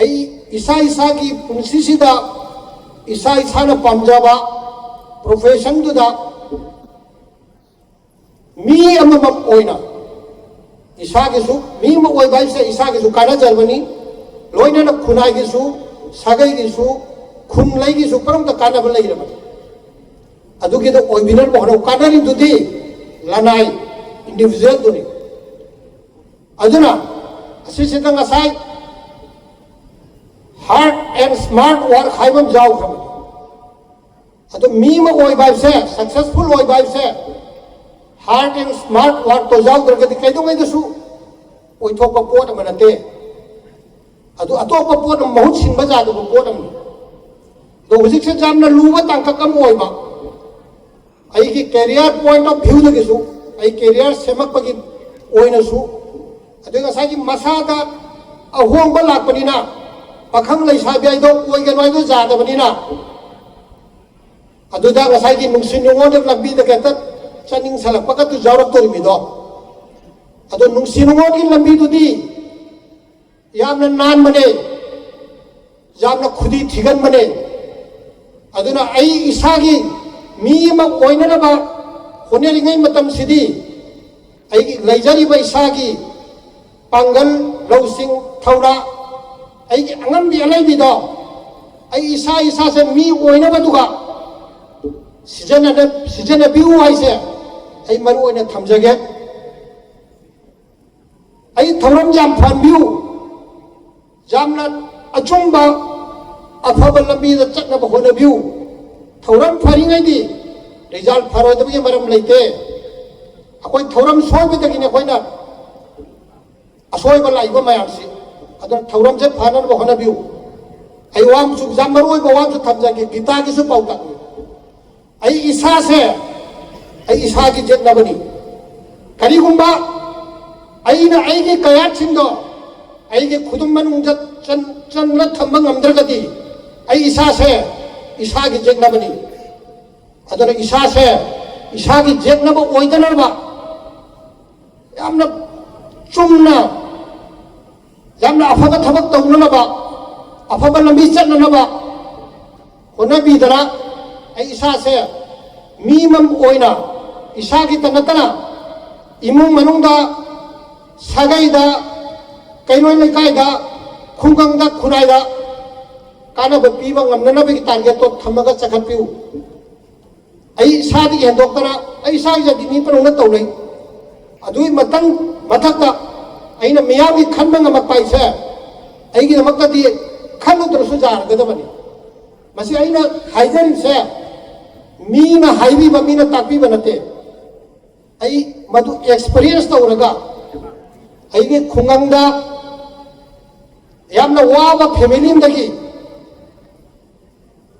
ꯑꯩ ꯏꯁꯥ ꯏꯁꯥꯒꯤ ꯄꯨꯟꯁꯤꯁꯤꯗ ꯏꯁꯥ ꯏꯁꯥꯅ ꯄꯥꯝꯖꯕ ꯄ꯭ꯔꯣꯐꯦꯁꯟꯗꯨꯗ ꯃꯤ ꯑꯃꯃꯝ ꯑꯣꯏꯅ ꯏꯁꯥꯒꯤꯁꯨ ꯃꯤ ꯑꯃ ꯑꯣꯏꯕ ꯍꯥꯏꯁꯦ ꯏꯁꯥꯒꯤꯁꯨ ꯀꯥꯟꯅꯖꯕꯅꯤ, ꯂꯣꯏꯅꯅ ꯈꯨꯟꯅꯥꯏꯒꯤꯁꯨ, ꯁꯥꯒꯩꯒꯤꯁꯨ, ꯈꯨꯟꯂꯩꯒꯤꯁꯨ ꯄꯨꯝꯅꯃꯛꯇ ꯀꯥꯟꯅꯕ ꯂꯩꯔꯕꯅꯤ꯫ ꯑꯗꯨꯒꯤꯗꯣ ꯑꯣꯏꯕꯤꯅꯕ ꯍꯣꯠꯅꯧ꯫ ꯀꯥꯟꯅꯔꯤꯗꯨꯗꯤ ꯂꯅꯥꯏ, ꯏꯟꯗꯤꯚꯤꯖꯨꯋꯦꯜꯗꯨꯅꯤ꯫ ꯑꯗꯨꯅ ꯑꯁꯤꯁꯤꯗ ꯉꯁꯥꯏ ꯍꯥꯔꯗ ꯑꯦꯟ ꯁ꯭ꯃꯥꯔꯠ ꯋꯥꯔꯛ ꯍꯥꯏꯕ ꯑꯃ ꯌꯥꯎꯈ꯭ꯔꯕꯅꯤ꯫ ꯑꯗꯣ ꯃꯤ ꯑꯃ ꯑꯣꯏꯕ ꯍꯥꯏꯕꯁꯦ, ꯁꯛꯁꯦꯁꯐꯨꯜ ꯑꯣꯏꯕ ꯍꯥꯏꯕꯁꯦ ꯍꯥꯔꯗ ꯑꯦꯟ ꯁ꯭ꯃꯥꯔꯠ ꯋꯥꯔꯛꯇꯣ ꯌꯥꯎꯗ꯭ꯔꯒꯗꯤ ꯀꯩꯗꯧꯉꯩꯗꯁꯨ ꯑꯣꯏꯊꯣꯛꯄ ꯄꯣꯠ ꯑꯃ ꯅꯠꯇꯦ꯫ ꯑꯗꯨ ꯑꯇꯣꯞꯄ ꯄꯣꯠ ꯑꯃ ꯃꯍꯨꯠ ꯁꯤꯟꯕ ꯌꯥꯗꯕ ꯄꯣꯠ ꯑꯃꯅꯤ꯫ ꯑꯗꯣ ꯍꯧꯖꯤꯛꯁꯦ ꯌꯥꯝꯅ ꯂꯨꯕ ꯇꯥꯡꯀꯛ ꯑꯃ ꯑꯣꯏꯕ, ꯑꯩꯒꯤ ꯀꯦꯔꯤꯌꯔ ꯄꯣꯏꯟꯠ ꯑꯣꯐ ꯚ꯭ꯌꯨꯗꯒꯤꯁꯨ, ꯑꯩ ꯀꯦꯔꯤꯌꯔ ꯁꯦꯝꯃꯛꯄꯒꯤ ꯑꯣꯏꯅꯁꯨ, ꯑꯗꯩ ꯉꯁꯥꯏꯒꯤ ꯃꯁꯥꯗ ꯑꯍꯣꯡꯕ ꯂꯥꯛꯄꯅꯤꯅ ꯄꯥꯈꯪ ꯂꯩꯁꯥꯕꯤ ꯍꯥꯏꯗꯣ ꯑꯣꯏꯒꯅꯨ ꯍꯥꯏꯗꯣ ꯌꯥꯗꯕꯅꯤꯅ, ꯑꯗꯨꯗ ꯉꯁꯥꯏꯒꯤ ꯅꯨꯡꯁꯤ ꯅꯨꯡꯉꯣꯟꯗ ꯂꯝꯕꯤꯗ ꯈꯛꯇ ꯆꯠꯅꯤꯡꯁꯜꯂꯛꯄꯒꯗꯨ ꯌꯥꯎꯔꯛꯇꯣꯔꯤꯃꯤꯗꯣ꯫ ꯑꯗꯣ ꯅꯨꯡꯁꯤ ꯅꯨꯡꯉꯣꯟꯒꯤ ꯂꯝꯕꯤꯗꯨꯗꯤ ꯌꯥꯝꯅ ꯅꯥꯟꯕꯅꯦ, ꯌꯥꯝꯅ ꯈꯨꯗꯤ ꯊꯤꯒꯟꯕꯅꯦ꯫ ꯑꯗꯨꯅ ꯑꯩ ꯏꯁꯥꯒꯤ ꯃꯤ ꯑꯃ ꯑꯣꯏꯅꯅꯕ ꯍꯣꯠꯅꯔꯤꯉꯩ ꯃꯇꯝꯁꯤꯗꯤ ꯑꯩꯒꯤ ꯂꯩꯖꯔꯤꯕ ꯏꯁꯥꯒꯤ ꯄꯥꯡꯒꯜ, ꯂꯧꯁꯤꯡ, ꯊꯧꯅꯥ, ꯑꯩꯒꯤ ꯑꯉꯝꯕꯤ ꯑꯂꯩꯕꯤꯗꯣ ꯑꯩ ꯏꯁꯥ ꯏꯁꯥꯁꯦ ꯃꯤ ꯑꯣꯏꯅꯕꯗꯨꯒ ꯁꯤꯖꯤꯟꯅꯅ-, ꯁꯤꯖꯤꯟꯅꯕꯤꯌꯨ ꯍꯥꯏꯁꯦ ꯑꯩ ꯃꯔꯨ ꯑꯣꯏꯅ ꯊꯝꯖꯒꯦ꯫ ꯑꯩ ꯊꯧꯔꯝ ꯌꯥꯝ ꯐꯍꯟꯕꯤꯌꯨ, ꯌꯥꯝꯅ ꯑꯆꯨꯝꯕ ꯑꯐꯕ ꯂꯝꯕꯤꯗ ꯆꯠꯅꯕ ꯍꯣꯠꯅꯕꯤꯌꯨ꯫ ꯊꯧꯔꯝ ꯐꯔꯤꯉꯩꯗꯤ ꯔꯤꯖꯜ ꯐꯔꯣꯏꯗꯕꯒꯤ ꯃꯔꯝ ꯂꯩꯇꯦ꯫ ꯑꯩꯈꯣꯏ ꯊꯧꯔꯝ ꯁꯣꯏꯕꯗꯒꯤꯅꯤ ꯑꯩꯈꯣꯏꯅ ꯑꯁꯣꯏꯕ ꯂꯥꯛꯏꯕ ꯃꯌꯥꯝꯁꯤ꯫ ꯑꯗꯨꯅ ꯊꯧꯔꯝꯁꯦ ꯐꯅꯅꯕ ꯍꯣꯠꯅꯕꯤꯌꯨ꯫ ꯑꯩ ꯋꯥ ꯑꯃꯁꯨ, ꯌꯥꯝ ꯃꯔꯨ ꯑꯣꯏꯕ ꯋꯥ ꯑꯃꯁꯨ ꯊꯝꯖꯒꯦ, ꯒꯤꯇꯥꯒꯤꯁꯨ ꯄꯥꯎꯇꯥꯛꯅꯤ꯫ ꯑꯩ ꯏꯁꯥꯁꯦ ꯑꯩ ꯏꯁꯥꯒꯤ ꯌꯦꯛꯅꯕꯅꯤ꯫ ꯀꯔꯤꯒꯨꯝꯕ ꯑꯩ ꯑꯩꯅ ꯑꯩꯒꯤ ꯀꯌꯥꯠꯁꯤꯡꯗꯣ ꯑꯩꯒꯤ ꯈꯨꯗꯨꯝ ꯃꯅꯨꯡꯗ ꯆꯟ- ꯆꯟꯅ ꯊꯝꯕ ꯉꯝꯗ꯭ꯔꯒꯗꯤ, ꯑꯩ ꯏꯁꯥꯁꯦ ꯏꯁꯥꯒꯤ ꯌꯦꯛꯅꯕꯅꯤ꯫ ꯑꯗꯨꯅ ꯏꯁꯥꯁꯦ ꯏꯁꯥꯒꯤ ꯌꯦꯛꯅꯕ ꯑꯣꯏꯗꯅꯕ, ꯌꯥꯝꯅ ꯆꯨꯝꯅ, ꯌꯥꯝꯅ ꯑꯐꯕ ꯊꯕꯛ ꯇꯧꯅꯅꯕ, ꯑꯐꯕ ꯂꯝꯕꯤ ꯆꯠꯅꯅꯕ ꯍꯣꯠꯅꯕꯤꯗꯅ, ꯑꯩ ꯏꯁꯥꯁꯦ ꯃꯤ ꯑꯃ ꯑꯣꯏꯅ, ꯏꯁꯥꯒꯤꯇ ꯅꯠꯇꯅ ꯏꯃꯨꯡ ꯃꯅꯨꯡꯗ, ꯁꯥꯒꯩꯗ, ꯀꯩꯔꯣꯏ ꯂꯩꯀꯥꯏꯗ, ꯈꯨꯡꯒꯪꯗ, ꯈꯨꯟꯅꯥꯏꯗ ꯀꯥꯟꯅꯕ ꯄꯤꯕ ꯉꯝꯅꯅꯕꯒꯤ ꯇꯥꯔꯒꯦꯠꯇꯣ ꯊꯝꯃꯒ ꯆꯠꯈꯠꯄꯤꯌꯨ꯫ ꯑꯩ ꯏꯁꯥꯗꯒꯤ ꯍꯦꯟꯗꯣꯛꯇꯅ, ꯑꯩ ꯏꯁꯥꯒꯤꯗꯤ ꯃꯤ ꯄꯨꯝꯅꯃꯛꯅ ꯇꯧꯅꯩ꯫ ꯑꯗꯨꯒꯤ ꯃꯇꯪ ꯃꯊꯛꯇ ꯑꯩꯅ ꯃꯤꯌꯥꯝꯒꯤ ꯈꯟꯕ ꯉꯝꯃꯛꯄ ꯍꯥꯏꯁꯦ ꯑꯩꯒꯤꯗꯃꯛꯇꯗꯤ ꯈꯜꯂꯨꯗ꯭ꯔꯁꯨ ꯌꯥꯔꯒꯗꯕꯅꯤ꯫ ꯃꯁꯤ ꯑꯩꯅ ꯍꯥꯏꯖꯔꯤꯁꯦ ꯃꯤꯅ ꯍꯥꯏꯕꯤꯕ, ꯃꯤꯅ ꯇꯥꯛꯄꯤꯕ ꯅꯠꯇꯦ꯫ ꯑꯩ ꯃꯗꯨ ꯑꯦꯛꯁꯄꯤꯔꯤꯌꯦꯟꯁ ꯇꯧꯔꯒ, ꯑꯩꯒꯤ ꯈꯨꯡꯒꯪꯗ ꯌꯥꯝꯅ ꯋꯥꯕ ꯐꯦꯃꯤꯂꯤ ꯑꯃꯗꯒꯤ,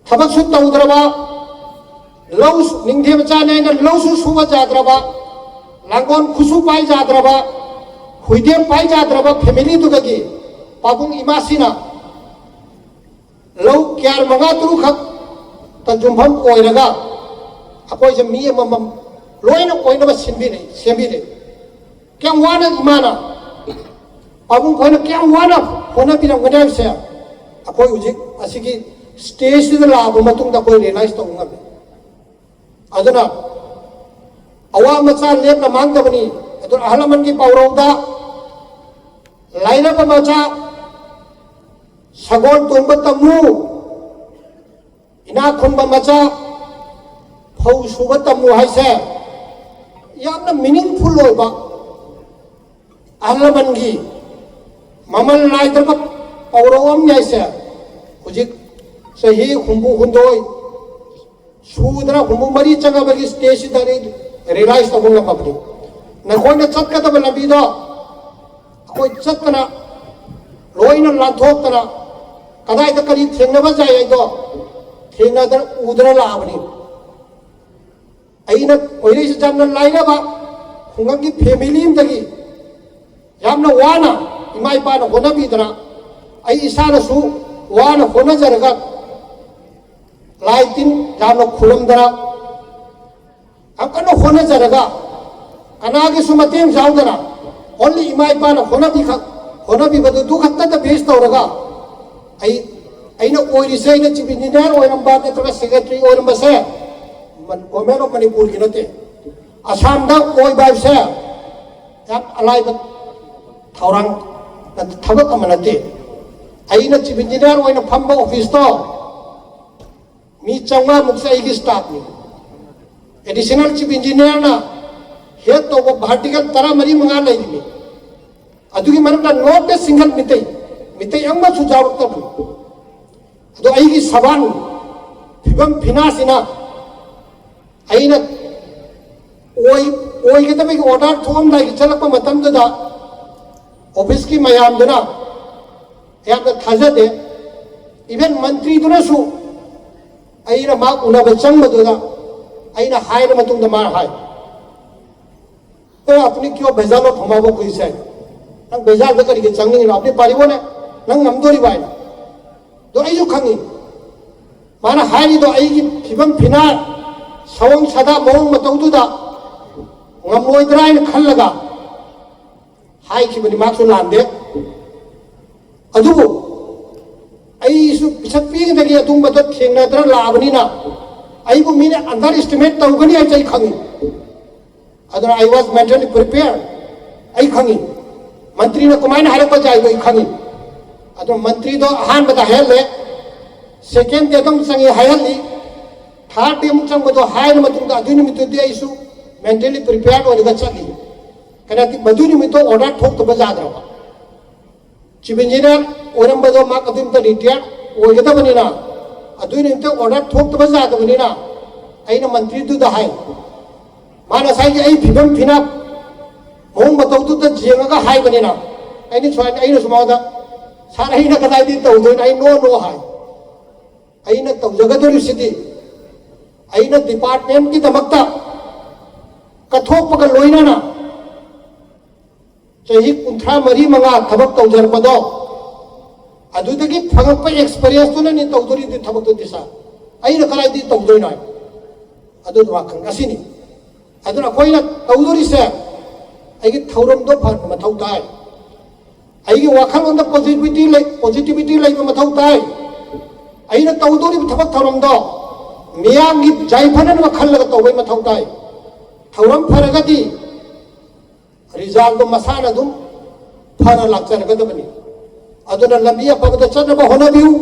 ꯊꯕꯛꯁꯨ ꯇꯧꯗ꯭ꯔꯕ, ꯂꯧ ꯁꯨ-, ꯅꯤꯡꯊꯦꯝ ꯃꯆꯥꯅꯦ ꯍꯥꯏꯅ ꯂꯧꯁꯨ ꯁꯨꯕ ꯌꯥꯗ꯭ꯔꯕ, ꯂꯥꯡꯒꯣꯜ ꯈꯨꯠꯁꯨ ꯄꯥꯏ ꯌꯥꯗ꯭ꯔꯕ, ꯍꯨꯏꯗꯦꯝ ꯄꯥꯏ ꯌꯥꯗ꯭ꯔꯕ ꯐꯦꯃꯤꯂꯤꯗꯨꯗꯒꯤ ꯄꯥꯕꯨꯡ ꯏꯃꯥꯁꯤꯅ ꯂꯧ ꯀꯤꯌꯥꯔ ꯃꯉꯥ ꯇꯔꯨꯛꯈꯛꯇ ꯌꯨꯝꯐꯝ ꯑꯣꯏꯔꯒ ꯑꯩꯈꯣꯏꯁꯦ ꯃꯤ ꯑꯃꯃꯝ ꯂꯣꯏꯅ ꯑꯣꯏꯅꯕ ꯁꯤꯟꯕꯤꯔꯦ, ꯁꯦꯝꯕꯤꯔꯦ꯫ ꯀꯌꯥꯝ ꯋꯥꯅ ꯏꯃꯥꯅ, ꯄꯥꯕꯨꯡ ꯈꯣꯏꯅ ꯀꯌꯥꯝ ꯋꯥꯅ ꯍꯣꯠꯅꯕꯤꯔꯝꯒꯅꯤ ꯍꯥꯏꯕꯁꯦ ꯑꯩꯈꯣꯏ ꯍꯧꯖꯤꯛ ꯑꯁꯤꯒꯤ ꯁ꯭ꯇꯦꯖꯁꯤꯗ ꯂꯥꯛꯑꯕ ꯃꯇꯨꯡꯗ ꯑꯩꯈꯣꯏ ꯔꯤꯌꯦꯂꯥꯏꯁ ꯇꯧꯕ ꯉꯝꯃꯤ꯫ ꯑꯗꯨꯅ ꯑꯋꯥ ꯃꯆꯥ ꯂꯦꯞꯅ ꯃꯥꯡꯗꯕꯅꯤ꯫ ꯑꯗꯨꯅ ꯑꯍꯜ ꯂꯃꯟꯒꯤ ꯄꯥꯎꯔꯧꯗ, "ꯂꯥꯏꯔꯕ ꯃꯆꯥ ꯁꯒꯣꯜ ꯇꯣꯡꯕ ꯇꯝꯃꯨ, ꯏꯅꯥꯛ ꯈꯨꯟꯕ ꯃꯆꯥ ꯐꯧ ꯁꯨꯕ ꯇꯝꯃꯨ" ꯍꯥꯏꯁꯦ ꯌꯥꯝꯅ ꯃꯤꯅꯤꯡꯐꯨꯜ ꯑꯣꯏꯕ, ꯑꯍꯜ ꯂꯃꯟꯒꯤ ꯃꯃꯜ ꯅꯥꯏꯗ꯭ꯔꯕ ꯄꯥꯎꯔꯧ ꯑꯃꯅꯤ ꯍꯥꯏꯁꯦ꯫ ꯍꯧꯖꯤꯛ ꯆꯍꯤ ꯍꯨꯝꯐꯨ ꯍꯨꯝꯗꯣꯏ ꯁꯨꯗꯅ ꯍꯨꯝꯐꯨ ꯃꯔꯤ ꯆꯪꯉꯕꯒꯤ ꯁ꯭ꯇꯦꯖꯁꯤꯗ ꯑꯩ ꯔꯤꯌꯦꯂꯥꯏꯁ ꯇꯧꯕ ꯉꯝꯃꯕꯅꯤ꯫ ꯅꯈꯣꯏꯅ ꯆꯠꯀꯗꯕ ꯂꯝꯕꯤꯗꯣ ꯑꯩꯈꯣꯏ ꯆꯠꯇꯅ, ꯂꯣꯏꯅ ꯂꯥꯟꯊꯣꯛꯇꯅ, ꯀꯗꯥꯏꯗ ꯀꯔꯤ ꯊꯦꯡꯅꯕ ꯌꯥꯏ ꯍꯥꯏꯗꯣ ꯊꯦꯡꯅꯗꯅ, ꯎꯗꯅ ꯂꯥꯛꯑꯕꯅꯤ꯫ ꯑꯩꯅ ꯑꯣꯏꯔꯛꯏꯁꯤ ꯌꯥꯝꯅ ꯂꯥꯏꯔꯕ ꯈꯨꯡꯒꯪꯒꯤ ꯐꯦꯃꯤꯂꯤ ꯑꯃꯗꯒꯤ ꯋꯥꯅ ꯏꯃꯥ ꯏꯄꯥꯅ ꯍꯣꯠꯅꯕꯤꯗꯅ, ꯑꯩ ꯏꯁꯥꯅꯁꯨ ꯋꯥꯅ ꯍꯣꯠꯅꯖꯔꯒ, ꯂꯥꯏ ꯇꯤꯟ ꯌꯥꯝꯅ ꯈꯨꯔꯨꯝꯗꯅ, ꯌꯥꯝ ꯀꯟꯅ ꯍꯣꯠꯅꯖꯔꯒ, ꯀꯅꯥꯒꯤꯁꯨ ꯃꯇꯦꯡ ꯌꯥꯎꯗꯅ, only ꯏꯃꯥ ꯏꯄꯥꯅ ꯍꯣꯠꯅꯕꯤꯈꯛ ꯍꯣꯠꯅꯕꯤꯕꯗꯨ ꯈꯛꯇꯗ base ꯇꯧꯔꯒ, ꯑꯩ ꯑꯩꯅ ꯑꯣꯏꯔꯤꯁꯦ, ꯑꯩꯅ chief engineer ꯑꯣꯏꯔꯝꯕ ꯅꯠꯇ꯭ꯔꯒ secretary ꯑꯣꯏꯔꯝꯕꯁꯦ Government of ꯃꯅꯤꯄꯨꯔꯒꯤ ꯅꯠꯇꯦ꯫ ꯑꯁꯥꯝꯗ ꯑꯣꯏꯕ ꯍꯥꯏꯕꯁꯦ ꯌꯥꯝ ꯑꯂꯥꯏꯕ ꯊꯧꯔꯥꯡ, ꯊꯕꯛ ꯑꯃ ꯅꯠꯇꯦ꯫ ꯑꯩꯅ chief engineer ꯑꯣꯏꯅ ꯐꯝꯕ officeꯇꯣ ꯃꯤ ꯆꯥꯝꯃꯉꯥꯃꯨꯛꯁꯦ ꯑꯩꯒꯤ staffꯅꯤ꯫ Additional chief engineerꯅ head ꯇꯧꯕ vertical ꯇꯔꯥꯃꯔꯤ ꯃꯉꯥ ꯂꯩꯔꯤꯅꯤ꯫ ꯑꯗꯨꯒꯤ ꯃꯔꯛꯇ not a single Meitei, Meitei ꯑꯃꯁꯨ ꯌꯥꯎꯔꯛꯇꯕꯅꯤ꯫ ꯑꯗꯣ ꯑꯩꯒꯤ ꯁꯕꯥꯟ ꯐꯤꯕꯝ ꯐꯤꯅꯥꯁꯤꯅ ꯑꯩꯅ ꯑꯣꯏ-, ꯑꯣꯏꯒꯗꯕꯒꯤ order ꯊꯣꯛꯑꯝꯗꯥꯏꯒꯤ ꯆꯠꯂꯛꯄ ꯃꯇꯝꯗꯨꯗ officeꯀꯤ ꯃꯌꯥꯝꯗꯨꯅ ꯌꯥꯝꯅ ꯊꯥꯖꯗꯦ꯫ Even ꯃꯟꯇ꯭ꯔꯤꯗꯨꯅꯁꯨ ꯑꯩꯅ ꯃꯥ ꯎꯅꯕ ꯆꯪꯕꯗꯨꯗ ꯑꯩꯅ ꯍꯥꯏꯔ ꯃꯇꯨꯡꯗ ꯃꯥ ꯍꯥꯏ, "ꯑꯦ, ꯑꯄꯅꯤ ꯀ꯭ꯌꯣ ꯚꯦꯖꯥꯜ ꯂꯣ ꯊꯣꯃꯥꯕꯣ ꯈꯨꯏꯁꯦ? ꯅꯪ ꯚꯦꯖꯥꯜꯗ ꯀꯔꯤꯒꯤ ꯆꯪꯅꯤꯡꯉꯤꯅꯣ? ꯑꯄꯅꯤ ꯄꯥꯔꯤꯕꯣꯅꯦ, ꯅꯪ ꯉꯝꯗꯣꯔꯤꯕ?" ꯍꯥꯏꯅ꯫ ꯑꯗꯣ ꯑꯩꯁꯨ ꯈꯪꯉꯤ, ꯃꯥꯅ ꯍꯥꯏꯔꯤꯗꯣ ꯑꯩꯒꯤ ꯐꯤꯕꯝ ꯐꯤꯅꯥ, ꯁꯑꯣꯡ ꯁꯥꯗꯥ, ꯃꯑꯣꯡ ꯃꯇꯧꯗꯨꯗ ꯉꯝꯃꯣꯏꯗ꯭ꯔꯥ ꯍꯥꯏꯅ ꯈꯜꯂꯒ ꯍꯥꯏꯈꯤꯕꯅꯤ꯫ ꯃꯍꯥꯛꯁꯨ ꯂꯥꯟꯗꯦ꯫ ꯑꯗꯨꯕꯨ ꯑꯩꯁꯨ ꯄꯤꯁꯛ ꯄꯤꯛꯏꯉꯩꯗꯒꯤ ꯑꯗꯨꯝꯕꯗꯣ ꯊꯦꯡꯅꯗꯅ ꯂꯥꯛꯑꯕꯅꯤꯅ ꯑꯩꯕꯨ ꯃꯤꯅ underestimate ꯇꯧꯒꯅꯤ ꯍꯥꯏꯕꯁꯦ ꯑꯩ ꯈꯪꯉꯤ꯫ ꯑꯗꯨꯅ I was mentally prepared꯫ ꯑꯩ ꯈꯪꯉꯤ ꯃꯟꯇ꯭ꯔꯤꯅ ꯀꯃꯥꯏꯅ ꯍꯥꯏꯔꯛꯄ ꯌꯥꯏꯗꯣ ꯑꯩ ꯈꯪꯉꯤ꯫ ꯑꯗꯨꯅ ꯃꯟꯇ꯭ꯔꯤꯗꯣ ꯑꯍꯥꯟꯕꯗ ꯍꯥꯏꯍꯜꯂꯦ, second day ꯑꯗꯨꯝ ꯆꯪꯉꯦ ꯍꯥꯏꯍꯜꯂꯤ, third day ꯑꯃꯨꯛ ꯆꯪꯕꯗꯣ ꯍꯥꯏꯔ ꯃꯇꯨꯡꯗ ꯑꯗꯨꯒꯤ ꯅꯨꯃꯤꯠꯇꯨꯗꯤ ꯑꯩꯁꯨ mentally prepared ꯑꯣꯏꯔꯒ ꯆꯠꯂꯤ꯫ ꯀꯩꯅꯣꯗꯤ ꯃꯗꯨꯒꯤ ꯅꯨꯃꯤꯠꯇꯣ order ꯊꯣꯛꯇꯕ ꯌꯥꯗ꯭ꯔꯕ꯫ Chief engineer ꯑꯣꯏꯔꯝꯕꯗꯣ ꯃꯍꯥꯛ ꯑꯗꯨꯒꯤ ꯅꯨꯃꯤꯠꯇ retire ꯑꯣꯏꯒꯗꯕꯅꯤꯅ, ꯑꯗꯨꯒꯤ ꯅꯨꯃꯤꯠꯇ order ꯊꯣꯛꯇꯕ ꯌꯥꯗꯕꯅꯤꯅ ꯑꯩꯅ ꯃꯟꯇ꯭ꯔꯤꯗꯨꯗ ꯍꯥꯏ, ꯃꯥꯅ ꯉꯁꯥꯏꯒꯤ ꯑꯩ ꯐꯤꯕꯝ ꯐꯤꯅꯥꯞ ꯃꯑꯣꯡ ꯃꯇꯧꯗꯨꯗ ꯌꯦꯡꯉꯒ ꯍꯥꯏꯕꯅꯤꯅ ꯑꯩꯅ ꯁꯨꯃꯥꯏꯅ, ꯑꯩꯅꯁꯨ ꯃꯉꯣꯟꯗ, "Sir, ꯑꯩꯅ ꯀꯗꯥꯏꯗꯒꯤ ꯇꯧꯗꯣꯏꯅꯣ? ꯑꯩ no, no" ꯍꯥꯏ꯫ ꯑꯩꯅ ꯇꯧꯖꯒꯗꯧꯔꯤꯁꯤꯗꯤ ꯑꯩꯅ departmentꯀꯤꯗꯃꯛꯇ ꯀꯠꯊꯣꯛꯄꯒ ꯂꯣꯏꯅꯅ ꯆꯍꯤ ꯀꯨꯟꯊ꯭ꯔꯥ ꯃꯔꯤ ꯃꯉꯥ ꯊꯕꯛ ꯇꯧꯖꯔꯛꯄꯗꯣ, ꯑꯗꯨꯗꯒꯤ ꯐꯪꯉꯛꯄ ꯑꯦꯛꯁꯄꯤꯔꯤꯌꯦꯟꯁꯇꯨꯅꯅꯤ ꯇꯧꯗꯣꯔꯤꯗꯤ ꯊꯕꯛꯇꯨꯗꯤ ꯁꯥꯔ꯫ ꯑꯩꯅ ꯀꯗꯥꯏꯗꯒꯤ ꯇꯧꯗꯣꯏꯅꯣ ꯍꯥꯏ? ꯑꯗꯨꯒꯤ ꯋꯥꯈꯜ ꯑꯁꯤꯅꯤ꯫ ꯑꯗꯨꯅ ꯑꯩꯈꯣꯏꯅ ꯇꯧꯗꯣꯔꯤꯁꯦ, ꯑꯩꯒꯤ ꯊꯧꯔꯝꯗꯣ ꯐꯍꯟꯕ ꯃꯊꯧ ꯇꯥꯏ꯫ ꯑꯩꯒꯤ ꯋꯥꯈꯜꯂꯣꯟꯗ ꯄꯣꯖꯤꯇꯤꯚꯤꯇꯤ ꯂꯩ, ꯄꯣꯖꯤꯇꯤꯚꯤꯇꯤ ꯂꯩꯕ ꯃꯊꯧ ꯇꯥꯏ꯫ ꯑꯩꯅ ꯇꯧꯗꯣꯔꯤꯕ ꯊꯕꯛ ꯊꯧꯔꯝꯗꯣ ꯃꯤꯌꯥꯝꯒꯤ ꯌꯥꯏꯐꯅꯅꯕ ꯈꯜꯂꯒ ꯇꯧꯕꯩ ꯃꯊꯧ ꯇꯥꯏ꯫ ꯊꯧꯔꯝ ꯐꯔꯒꯗꯤ ꯔꯤꯖꯜꯗꯣ ꯃꯁꯥꯅ ꯑꯗꯨꯝ ꯐꯅ ꯂꯥꯛꯆꯔꯒꯗꯕꯅꯤ꯫ ꯑꯗꯨꯅ ꯂꯝꯕꯤ ꯑꯐꯕꯗ ꯆꯠꯅꯕ ꯍꯣꯠꯅꯕꯤꯌꯨ,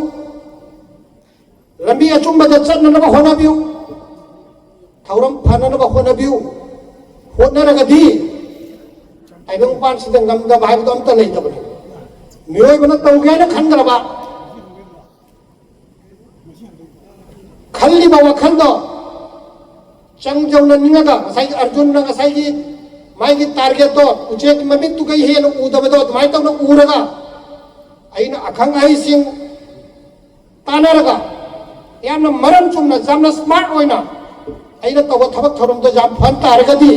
ꯂꯝꯕꯤ ꯑꯆꯨꯝꯕꯗ ꯆꯠꯅꯅꯕ ꯍꯣꯠꯅꯕꯤꯌꯨ, ꯊꯧꯔꯝ ꯐꯅꯅꯕ ꯍꯣꯠꯅꯕꯤꯌꯨ꯫ ꯍꯣꯠꯅꯔꯒꯗꯤ ꯇꯥꯏꯕꯪ ꯃꯄꯥꯟꯁꯤꯗ ꯉꯝꯗꯕ ꯍꯥꯏꯕꯗꯣ ꯑꯝꯇ ꯂꯩꯇꯕꯅꯤ꯫ ꯃꯤꯑꯣꯏꯕꯅ ꯇꯧꯒꯦ ꯍꯥꯏꯅ ꯈꯟꯈ꯭ꯔꯕ, ꯈꯜꯂꯤꯕ ꯋꯥꯈꯜꯗꯣ ꯆꯪꯖꯧꯅ ꯅꯤꯡꯉꯒ, ꯉꯁꯥꯏꯒꯤ ꯑꯔꯖꯨꯟꯅ ꯉꯁꯥꯏꯒꯤ ꯃꯥꯒꯤ ꯇꯥꯔꯒꯦꯠꯇꯣ, ꯎꯆꯦꯛ ꯃꯃꯤꯠꯇꯨꯒ ꯍꯦꯟꯅ ꯎꯗꯕꯗꯣ ꯑꯗꯨꯃꯥꯏꯅ ꯇꯧꯅ ꯎꯔꯒ, ꯑꯩꯅ ꯑꯈꯪ ꯑꯍꯩꯁꯤꯡ ꯇꯥꯟꯅꯔꯒ, ꯌꯥꯝꯅ ꯃꯔꯝ ꯆꯨꯝꯅ, ꯌꯥꯝꯅ ꯁ꯭ꯃꯥꯔꯠ ꯑꯣꯏꯅ ꯑꯩꯅ ꯇꯧꯕ ꯊꯕꯛ ꯊꯧꯔꯝꯗꯣ ꯌꯥꯝ ꯐꯍꯟ ꯇꯥꯔꯒꯗꯤ,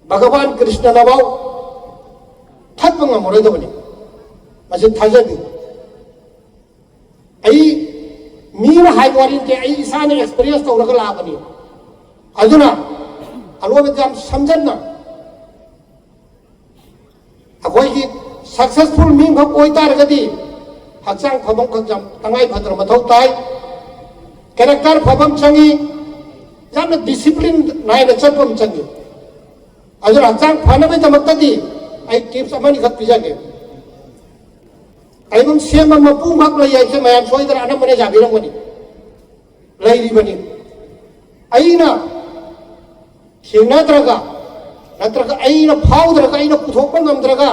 ꯚꯒꯋꯥꯟ ꯀ꯭ꯔꯤꯁꯅꯅꯐꯥꯎ ꯊꯠꯄ ꯉꯝꯃꯔꯣꯏꯗꯕꯅꯤ꯫ ꯃꯁꯤ ꯊꯥꯖꯕꯤꯌꯨ꯫ ꯑꯩ ꯃꯤꯅ ꯍꯥꯏꯕ ꯋꯥꯔꯤ ꯅꯠꯇꯦ, ꯑꯩ ꯏꯁꯥꯅ ꯑꯦꯛꯁꯄꯤꯔꯤꯌꯦꯟꯁ ꯇꯧꯔꯒ ꯂꯥꯛꯑꯕꯅꯤ꯫ ꯑꯗꯨꯅ ꯑꯔꯣꯏꯕꯗ ꯌꯥꯝ ꯁꯝꯖꯟꯅ, ꯑꯩꯈꯣꯏꯒꯤ ꯁꯛꯁꯦꯁꯐꯨꯜ ꯃꯤ ꯑꯃꯈꯛ ꯑꯣꯏ ꯇꯥꯔꯒꯗꯤ ꯍꯛꯆꯥꯡ ꯐꯕ ꯑꯃꯈꯛ ꯌꯥꯝ ꯇꯉꯥꯏ ꯐꯗꯅ ꯃꯊꯧ ꯇꯥꯏ꯫ ꯀꯦꯔꯦꯛꯇꯔ ꯐꯕ ꯑꯃ ꯆꯪꯉꯤ, ꯌꯥꯝꯅ ꯗꯤꯁꯤꯄ꯭ꯂꯤꯟ ꯅꯥꯏꯅ ꯆꯠꯄ ꯑꯃ ꯆꯪꯉꯤ꯫ ꯑꯗꯨꯅ ꯍꯛꯆꯥꯡ ꯐꯅꯕꯒꯤꯗꯃꯛꯇꯗꯤ ꯑꯩ ꯇꯤꯞꯁ ꯑꯃꯅꯤꯈꯛ ꯄꯤꯖꯒꯦ꯫ ꯇꯥꯏꯕꯪ ꯁꯦꯝꯕ ꯃꯄꯨ ꯉꯥꯛ ꯂꯩ ꯍꯥꯏꯕꯁꯦ ꯃꯌꯥꯝ ꯁꯣꯏꯗꯅ ꯑꯅꯝꯕꯅ ꯌꯥꯕꯤꯔꯝꯒꯅꯤ꯫ ꯂꯩꯔꯤꯕꯅꯤ꯫ ꯑꯩꯅ ꯊꯦꯡꯅꯗ꯭ꯔꯒ, ꯅꯠꯇ꯭ꯔꯒ ꯑꯩꯅ ꯐꯥꯎꯗ꯭ꯔꯒ, ꯑꯩꯅ ꯄꯨꯊꯣꯛꯄ ꯉꯝꯗ꯭ꯔꯒ,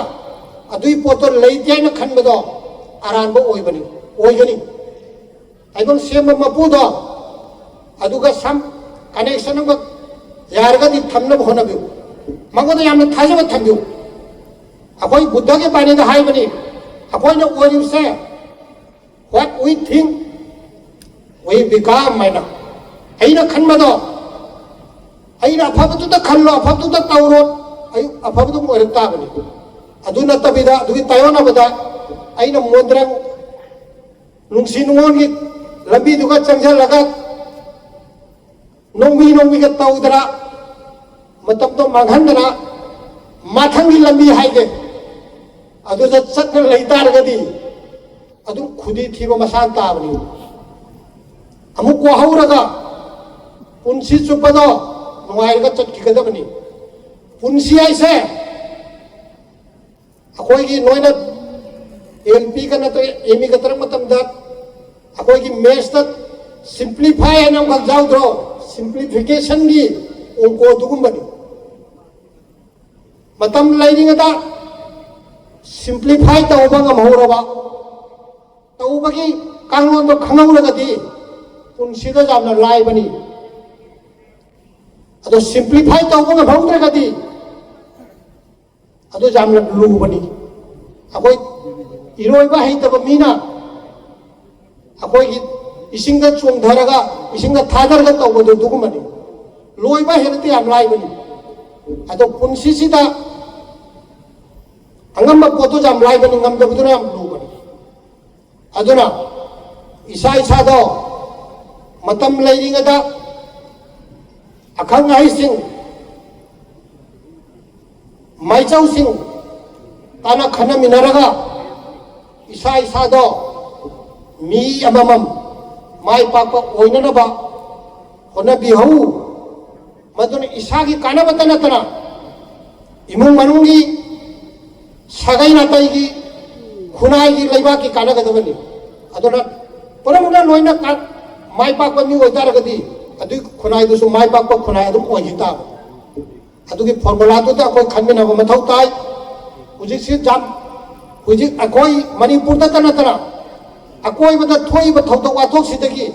ꯑꯗꯨꯒꯤ ꯄꯣꯠꯇꯣ ꯂꯩꯇꯦ ꯍꯥꯏꯅ ꯈꯟꯕꯗꯣ ꯑꯔꯥꯟꯕ ꯑꯣꯏꯕꯅꯤ, ꯑꯣꯏꯒꯅꯤ꯫ ꯇꯥꯏꯕꯪ ꯁꯦꯝꯕ ꯃꯄꯨꯗꯣ ꯑꯗꯨꯒ ꯁꯝ ꯀꯅꯦꯛꯁꯟ ꯑꯃꯈꯛ ꯌꯥꯔꯒꯗꯤ ꯊꯝꯅꯕ ꯍꯣꯠꯅꯕꯤꯌꯨ꯫ ꯃꯉꯣꯟꯗ ꯌꯥꯝꯅ ꯊꯥꯖꯕ ꯊꯝꯕꯤꯌꯨ꯫ ꯑꯩꯈꯣꯏ ꯕꯨꯙꯒꯤ ꯕꯥꯅꯤꯗ ꯍꯥꯏꯕꯅꯤ, ꯑꯩꯈꯣꯏꯅ ꯑꯣꯏꯔꯤꯕꯁꯦ what we think we become ꯍꯥꯏꯅ꯫ ꯑꯩꯅ ꯈꯟꯕꯗꯣ, ꯑꯩꯅ ꯑꯐꯕꯗꯨꯗ ꯈꯜꯂꯣ, ꯑꯐꯕꯗꯨꯗ ꯇꯧꯔꯣ, ꯑꯌꯨꯛ ꯑꯐꯕꯗꯨꯝ ꯑꯣꯏꯔꯛ ꯇꯥꯕꯅꯤ꯫ ꯑꯗꯨ ꯅꯠꯇꯕꯤꯗ, ꯑꯗꯨꯒꯤ ꯇꯥꯏꯌꯣꯟꯅꯕꯗ ꯑꯩꯅ ꯃꯣꯟꯗ꯭ꯔꯪ ꯅꯨꯡꯁꯤ ꯅꯨꯡꯉꯣꯟꯒꯤ ꯂꯝꯕꯤꯗꯨꯒ ꯆꯪꯁꯤꯜꯂꯒ ꯅꯣꯡꯃꯤ ꯅꯣꯡꯃꯤꯒ ꯇꯧꯗꯅ ꯃꯇꯝꯗꯣ ꯃꯥꯡꯍꯟꯗꯅ ꯃꯊꯪꯒꯤ ꯂꯝꯕꯤ ꯍꯥꯏꯒꯦ ꯑꯗꯨꯗ ꯆꯠꯅ ꯂꯩ ꯇꯥꯔꯒꯗꯤ ꯑꯗꯨꯝ ꯈꯨꯗꯤ ꯊꯤꯕ ꯃꯁꯥꯟ ꯇꯥꯕꯅꯤ꯫ ꯑꯃꯨꯛ ꯋꯥꯍꯧꯔꯒ ꯄꯨꯟꯁꯤ ꯆꯨꯞꯄꯗꯣ ꯅꯨꯡꯉꯥꯏꯔꯒ ꯆꯠꯈꯤꯒꯗꯕꯅꯤ꯫ ꯄꯨꯟꯁꯤ ꯍꯥꯏꯁꯦ ꯑꯩꯈꯣꯏꯒꯤ ꯅꯣꯏꯅ ꯑꯦꯜ ꯄꯤꯒ ꯅꯠꯇ꯭ꯔꯒ ꯑꯦꯝ ꯏꯒ ꯇꯔꯛ ꯃꯇꯝꯗ ꯑꯩꯈꯣꯏꯒꯤ ꯃꯦꯠꯁꯇ ꯁꯤꯝꯄ꯭ꯂꯤꯐꯥꯏ ꯍꯥꯏꯅ ꯑꯃꯈꯛ ꯌꯥꯎꯗ꯭ꯔꯣ? ꯁꯤꯝꯄ꯭ꯂꯤꯐꯤꯀꯦꯁꯟꯒꯤ ꯑꯣꯡꯀꯣ ꯑꯗꯨꯒꯨꯝꯕꯅꯤ꯫ ꯃꯇꯝ ꯂꯩꯔꯤꯉꯩꯗ ꯁꯤꯝꯄ꯭ꯂꯤꯐꯥꯏ ꯇꯧꯕ ꯉꯝꯍꯧꯔꯕ, ꯇꯧꯕꯒꯤ ꯀꯥꯡꯂꯣꯟꯗꯣ ꯈꯪꯍꯧꯔꯒꯗꯤ ꯄꯨꯟꯁꯤꯗ ꯌꯥꯝꯅ ꯂꯥꯏꯕꯅꯤ꯫ ꯑꯗꯣ ꯁꯤꯝꯄ꯭ꯂꯤꯐꯥꯏ ꯇꯧꯕ ꯉꯝꯍꯧꯗ꯭ꯔꯒꯗꯤ ꯑꯗꯨ ꯌꯥꯝꯅ ꯂꯨꯕꯅꯤ꯫ ꯑꯩꯈꯣꯏ ꯏꯔꯣꯏꯕ ꯍꯩꯇꯕ ꯃꯤꯅ ꯑꯩꯈꯣꯏꯒꯤ ꯏꯁꯤꯡꯗ ꯆꯣꯡꯊꯔꯒ ꯏꯁꯤꯡꯗ ꯊꯥꯗꯔꯒ ꯇꯧꯕꯗꯣ ꯑꯗꯨꯒꯨꯝꯕꯅꯤ꯫ ꯂꯣꯏꯕ ꯍꯦꯟꯅꯗꯤ ꯌꯥꯝ ꯂꯥꯏꯕꯅꯤ꯫ ꯑꯗꯣ ꯄꯨꯟꯁꯤꯁꯤꯗ ꯑꯉꯝꯕ ꯄꯣꯠꯇꯨ ꯌꯥꯝ ꯂꯥꯏꯕꯅꯤ, ꯉꯝꯗꯕꯗꯨꯅ ꯌꯥꯝ ꯂꯨꯕꯅꯤ꯫ ꯑꯗꯨꯅ ꯏꯁꯥ ꯏꯁꯥꯗꯣ ꯃꯇꯝ ꯂꯩꯔꯤꯉꯩꯗ ꯑꯈꯪ ꯑꯍꯩꯁꯤꯡ, ꯃꯥꯏꯆꯧꯁꯤꯡ ꯇꯥꯟꯅ ꯈꯟꯅꯃꯤꯟꯅꯔꯒ ꯏꯁꯥ ꯏꯁꯥꯗꯣ ꯃꯤ ꯑꯃꯃꯝ ꯃꯥꯏ ꯄꯥꯛꯄ ꯑꯣꯏꯅꯅꯕ ꯍꯣꯠꯅꯕꯤꯍꯧ꯫ ꯃꯗꯨꯅ ꯏꯁꯥꯒꯤ ꯀꯥꯟꯅꯕꯇ ꯅꯠꯇꯅ ꯏꯃꯨꯡ ꯃꯅꯨꯡꯒꯤ, ꯁꯥꯒꯩ ꯅꯥꯇꯩꯒꯤ, ꯈꯨꯟꯅꯥꯏꯒꯤ, ꯂꯩꯕꯥꯛꯀꯤ ꯀꯥꯟꯅꯒꯗꯕꯅꯤ꯫ ꯑꯗꯨꯅ ꯄꯨꯝꯅꯃꯛꯅ ꯂꯣꯏꯅ ꯀꯥ-, ꯃꯥꯏ ꯄꯥꯛꯄ ꯃꯤ ꯑꯣꯏꯇꯥꯔꯒꯗꯤ ꯑꯗꯨꯒꯤ ꯈꯨꯟꯅꯥꯏꯗꯨꯁꯨ ꯃꯥꯏ ꯄꯥꯛꯄ ꯈꯨꯟꯅꯥꯏ ꯑꯗꯨꯝ ꯑꯣꯏꯈꯤ ꯇꯥꯕꯅꯤ꯫ ꯑꯗꯨꯒꯤ ꯐꯣꯔꯃꯨꯂꯥꯗꯨꯗ ꯑꯩꯈꯣꯏ ꯈꯟꯃꯤꯟꯅꯕ ꯃꯊꯧ ꯇꯥꯏ꯫ ꯍꯧꯖꯤꯛꯁꯤ ꯌꯥꯝ, ꯍꯧꯖꯤꯛ ꯑꯩꯈꯣꯏ ꯃꯅꯤꯄꯨꯔꯗꯇ ꯅꯠꯇꯅ ꯑꯀꯣꯏꯕꯗ ꯊꯣꯛꯏꯕ ꯊꯧꯗꯣꯛ ꯋꯥꯊꯣꯛꯁꯤꯗꯒꯤ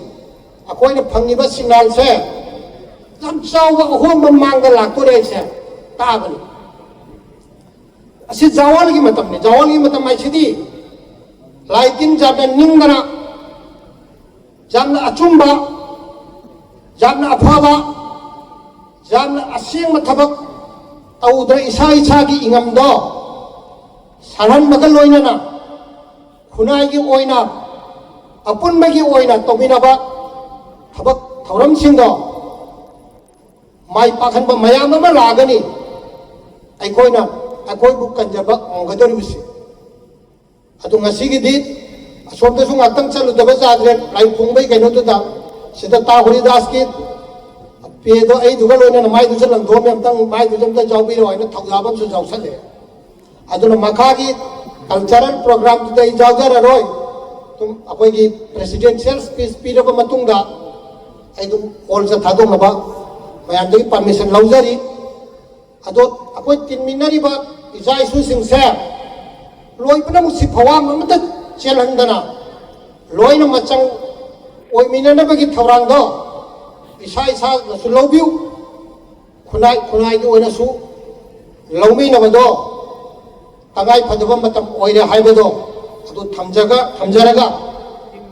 ꯑꯩꯈꯣꯏꯅ ꯐꯪꯉꯤꯕ ꯁꯤꯒꯅꯦꯜꯁꯦ ꯌꯥꯝ ꯆꯥꯎꯕ ꯑꯍꯣꯡꯕ ꯃꯥꯡꯗ ꯂꯥꯛꯇꯣꯔꯦ ꯍꯥꯏꯁꯦ ꯇꯥꯕꯅꯤ꯫ ꯑꯁꯤ ꯖꯋꯥꯜꯒꯤ ꯃꯇꯝꯅꯤ꯫ ꯖꯋꯥꯜꯒꯤ ꯃꯇꯝ ꯍꯥꯏꯁꯤꯗꯤ ꯂꯥꯏ ꯇꯤꯟ ꯌꯥꯝꯅ ꯅꯤꯡꯗꯅ, ꯌꯥꯝꯅ ꯑꯆꯨꯝꯕ, ꯌꯥꯝꯅ ꯑꯐꯕ, ꯌꯥꯝꯅ ꯑꯁꯦꯡꯕ ꯊꯕꯛ ꯇꯧꯗ꯭ꯔ ꯏꯁꯥ ꯏꯁꯥꯒꯤ ꯏꯉꯝꯗꯣ ꯁꯥꯟꯍꯟꯕꯒ ꯂꯣꯏꯅꯅ ꯈꯨꯟꯅꯥꯏꯒꯤ ꯑꯣꯏꯅ, ꯑꯄꯨꯟꯕꯒꯤ ꯑꯣꯏꯅ ꯇꯧꯃꯤꯟꯅꯕ ꯊꯕꯛ ꯊꯧꯔꯝꯁꯤꯡꯗꯣ ꯃꯥꯏ ꯄꯥꯛꯍꯟꯕ ꯃꯌꯥꯝ ꯑꯃ ꯂꯥꯛꯑꯒꯅꯤ ꯑꯩꯈꯣꯏꯅ, ꯑꯩꯈꯣꯏꯕꯨ ꯀꯟꯖꯕ ꯉꯝꯒꯗꯧꯔꯤꯕꯁꯤ꯫ ꯑꯗꯨ ꯉꯁꯤꯒꯤꯗꯤ ꯑꯁꯣꯝꯗꯁꯨ ꯉꯥꯛꯇꯪ ꯆꯠꯂꯨꯗꯕ ꯌꯥꯗ꯭ꯔꯦ, ꯂꯥꯏ ꯐꯣꯡꯕꯩ ꯀꯩꯅꯣꯗꯨꯗ꯫ ꯁꯤꯗ ꯇꯥ ꯍꯣꯔꯤꯗꯥꯁꯀꯤ ꯄꯦꯗꯣ ꯑꯩꯗꯨꯒ ꯂꯣꯏꯅꯅ ꯃꯥꯏꯗꯨꯁꯨ ꯂꯪꯊꯣꯛꯑꯝꯃꯦ, ꯑꯝꯇꯪ ꯃꯥꯏꯗꯨꯁꯨ ꯑꯝꯇ ꯌꯥꯎꯕꯤꯔꯣ ꯍꯥꯏꯅ ꯊꯧꯖꯥꯕ ꯑꯃꯁꯨ ꯌꯥꯎꯁꯜꯂꯦ꯫ ꯑꯗꯨꯅ ꯃꯈꯥꯒꯤ ꯀꯜꯆꯔꯦꯜ ꯄ꯭ꯔꯣꯒ꯭ꯔꯥꯝꯗꯨꯗ ꯑꯩ ꯌꯥꯎꯖꯔꯔꯣꯏ꯫ ꯑꯗꯨꯝ ꯑꯩꯈꯣꯏꯒꯤ ꯄ꯭ꯔꯦꯁꯤꯗꯦꯟꯁꯤꯌꯦꯜ ꯁ꯭ꯄꯤꯆ ꯄꯤꯔꯕ ꯃꯇꯨꯡꯗ ꯑꯩ ꯑꯗꯨꯝ ꯍꯣꯜꯁꯦ ꯊꯥꯗꯣꯛꯅꯕ ꯃꯌꯥꯝꯗꯒꯤ ꯄꯥꯔꯃꯤꯁꯟ ꯂꯧꯖꯔꯤ꯫ ꯑꯗꯣ ꯑꯩꯈꯣꯏ ꯇꯤꯟꯃꯤꯟꯅꯔꯤꯕ ꯏꯆꯥ ꯏꯁꯨꯁꯤꯡꯁꯦ ꯂꯣꯏꯕꯅꯃꯛꯁꯤ ꯐꯋꯥꯝ ꯑꯃꯠꯇ ꯆꯦꯜꯍꯟꯗꯅ ꯂꯣꯏꯅ ꯃꯆꯪ ꯑꯣꯏꯃꯤꯟꯅꯅꯕꯒꯤ ꯊꯧꯔꯥꯡꯗꯣ ꯏꯁꯥ ꯏꯁꯥꯅꯁꯨ ꯂꯧꯕꯤꯌꯨ, ꯈꯨꯟꯅꯥꯏ ꯈꯨꯟꯅꯥꯏꯒꯤ ꯑꯣꯏꯅꯁꯨ ꯂꯧꯃꯤꯟꯅꯕꯗꯣ ꯇꯉꯥꯏ ꯐꯗꯕ ꯃꯇꯝ ꯑꯣꯏꯔꯦ ꯍꯥꯏꯕꯗꯣ ꯑꯗꯨ ꯊꯝꯖꯒ-, ꯊꯝꯖꯔꯒ,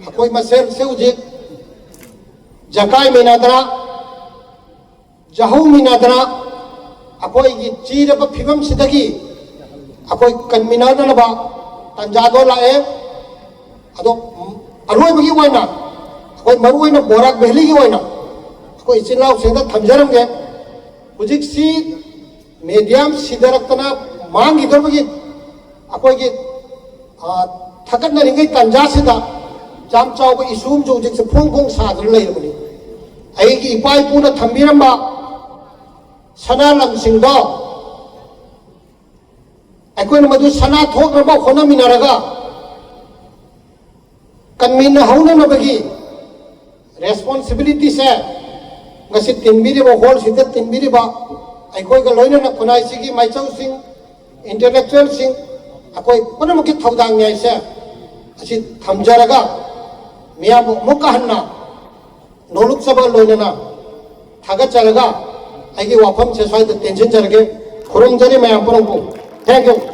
ꯑꯩꯈꯣꯏ ꯃꯁꯦꯜꯁꯦ ꯍꯧꯖꯤꯛ ꯖꯀꯥꯏꯃꯤꯟꯅꯗꯅ, ꯖꯍꯧꯃꯤꯟꯅꯗꯅ ꯑꯩꯈꯣꯏꯒꯤ ꯆꯤꯔꯕ ꯐꯤꯕꯝꯁꯤꯗꯒꯤ ꯑꯩꯈꯣꯏ ꯀꯟꯃꯤꯟꯅꯅꯕ ꯇꯥꯟꯖꯥꯗꯣ ꯂꯥꯛꯑꯦ꯫ ꯑꯗꯣ ꯑꯔꯣꯏꯕꯒꯤ ꯑꯣꯏꯅ ꯑꯩꯈꯣꯏ ꯃꯔꯨꯑꯣꯏꯅ ꯕꯣꯔꯥꯛ ꯚꯦꯂꯤꯒꯤ ꯑꯣꯏꯅ ꯑꯩꯈꯣꯏ ꯏꯆꯤꯜ ꯏꯅꯥꯎꯁꯤꯡꯗ ꯊꯝꯖꯔꯝꯒꯦ꯫ ꯍꯧꯖꯤꯛꯁꯤ ꯃꯦꯗꯤꯌꯥ ꯁꯤꯊꯔꯛꯇꯅ ꯃꯥꯡꯈꯤꯗꯧꯕꯒꯤ ꯑꯩꯈꯣꯏꯒꯤ, ꯑ, ꯊꯥꯒꯠꯅꯔꯤꯉꯩ ꯇꯥꯟꯖꯥꯁꯤꯗ ꯌꯥꯝ ꯆꯥꯎꯕ ꯏꯁꯨ ꯑꯃꯁꯨ ꯍꯧꯖꯤꯛꯁꯦ ꯐꯣꯡ ꯐꯣꯡ ꯁꯥꯗꯨꯅ ꯂꯩꯔꯕꯅꯤ꯫ ꯑꯩꯒꯤ ꯏꯄꯥ ꯏꯄꯨꯅ ꯊꯝꯕꯤꯔꯝꯕ ꯁꯅꯥ ꯂꯪꯁꯤꯡꯗꯣ ꯑꯩꯈꯣꯏꯅ ꯃꯗꯨ ꯁꯅꯥ ꯊꯣꯛꯅꯕ ꯍꯣꯠꯅꯃꯤꯟꯅꯔꯒ ꯀꯟꯃꯤꯟꯅꯍꯧꯅꯅꯕꯒꯤ ꯔꯦꯁꯄꯣꯟꯁꯤꯕꯤꯂꯤꯇꯤꯁꯦ ꯉꯁꯤ ꯇꯤꯟꯕꯤꯔꯤꯕ, ꯍꯣꯜꯁꯤꯗ ꯇꯤꯟꯕꯤꯔꯤꯕ ꯑꯩꯈꯣꯏꯒ ꯂꯣꯏꯅꯅ ꯈꯨꯟꯅꯥꯏꯁꯤꯒꯤ ꯃꯥꯏꯆꯧꯁꯤꯡ, ꯏꯟꯇꯦꯂꯦꯛꯆꯨꯋꯦꯜꯁꯤꯡ, ꯑꯩꯈꯣꯏ ꯄꯨꯝꯅꯃꯛꯀꯤ ꯊꯧꯗꯥꯡꯅꯤ ꯍꯥꯏꯁꯦ ꯑꯁꯤ ꯊꯝꯖꯔꯒ ꯃꯤꯌꯥꯝꯕꯨ ꯑꯃꯨꯛꯀ ꯍꯟꯅ ꯅꯣꯂꯨꯛꯆꯕ ꯂꯣꯏꯅꯅ ꯊꯥꯒꯠꯆꯔꯒ ꯑꯩꯒꯤ ꯋꯥꯐꯝꯁꯦ ꯁ꯭ꯋꯥꯏꯗ ꯇꯦꯟꯁꯤꯟꯖꯔꯒꯦ꯫ ꯈꯨꯔꯨꯝꯖꯔꯤ ꯃꯌꯥꯝ ꯄꯨꯝꯅꯃꯛꯄꯨ꯫ Thank you꯫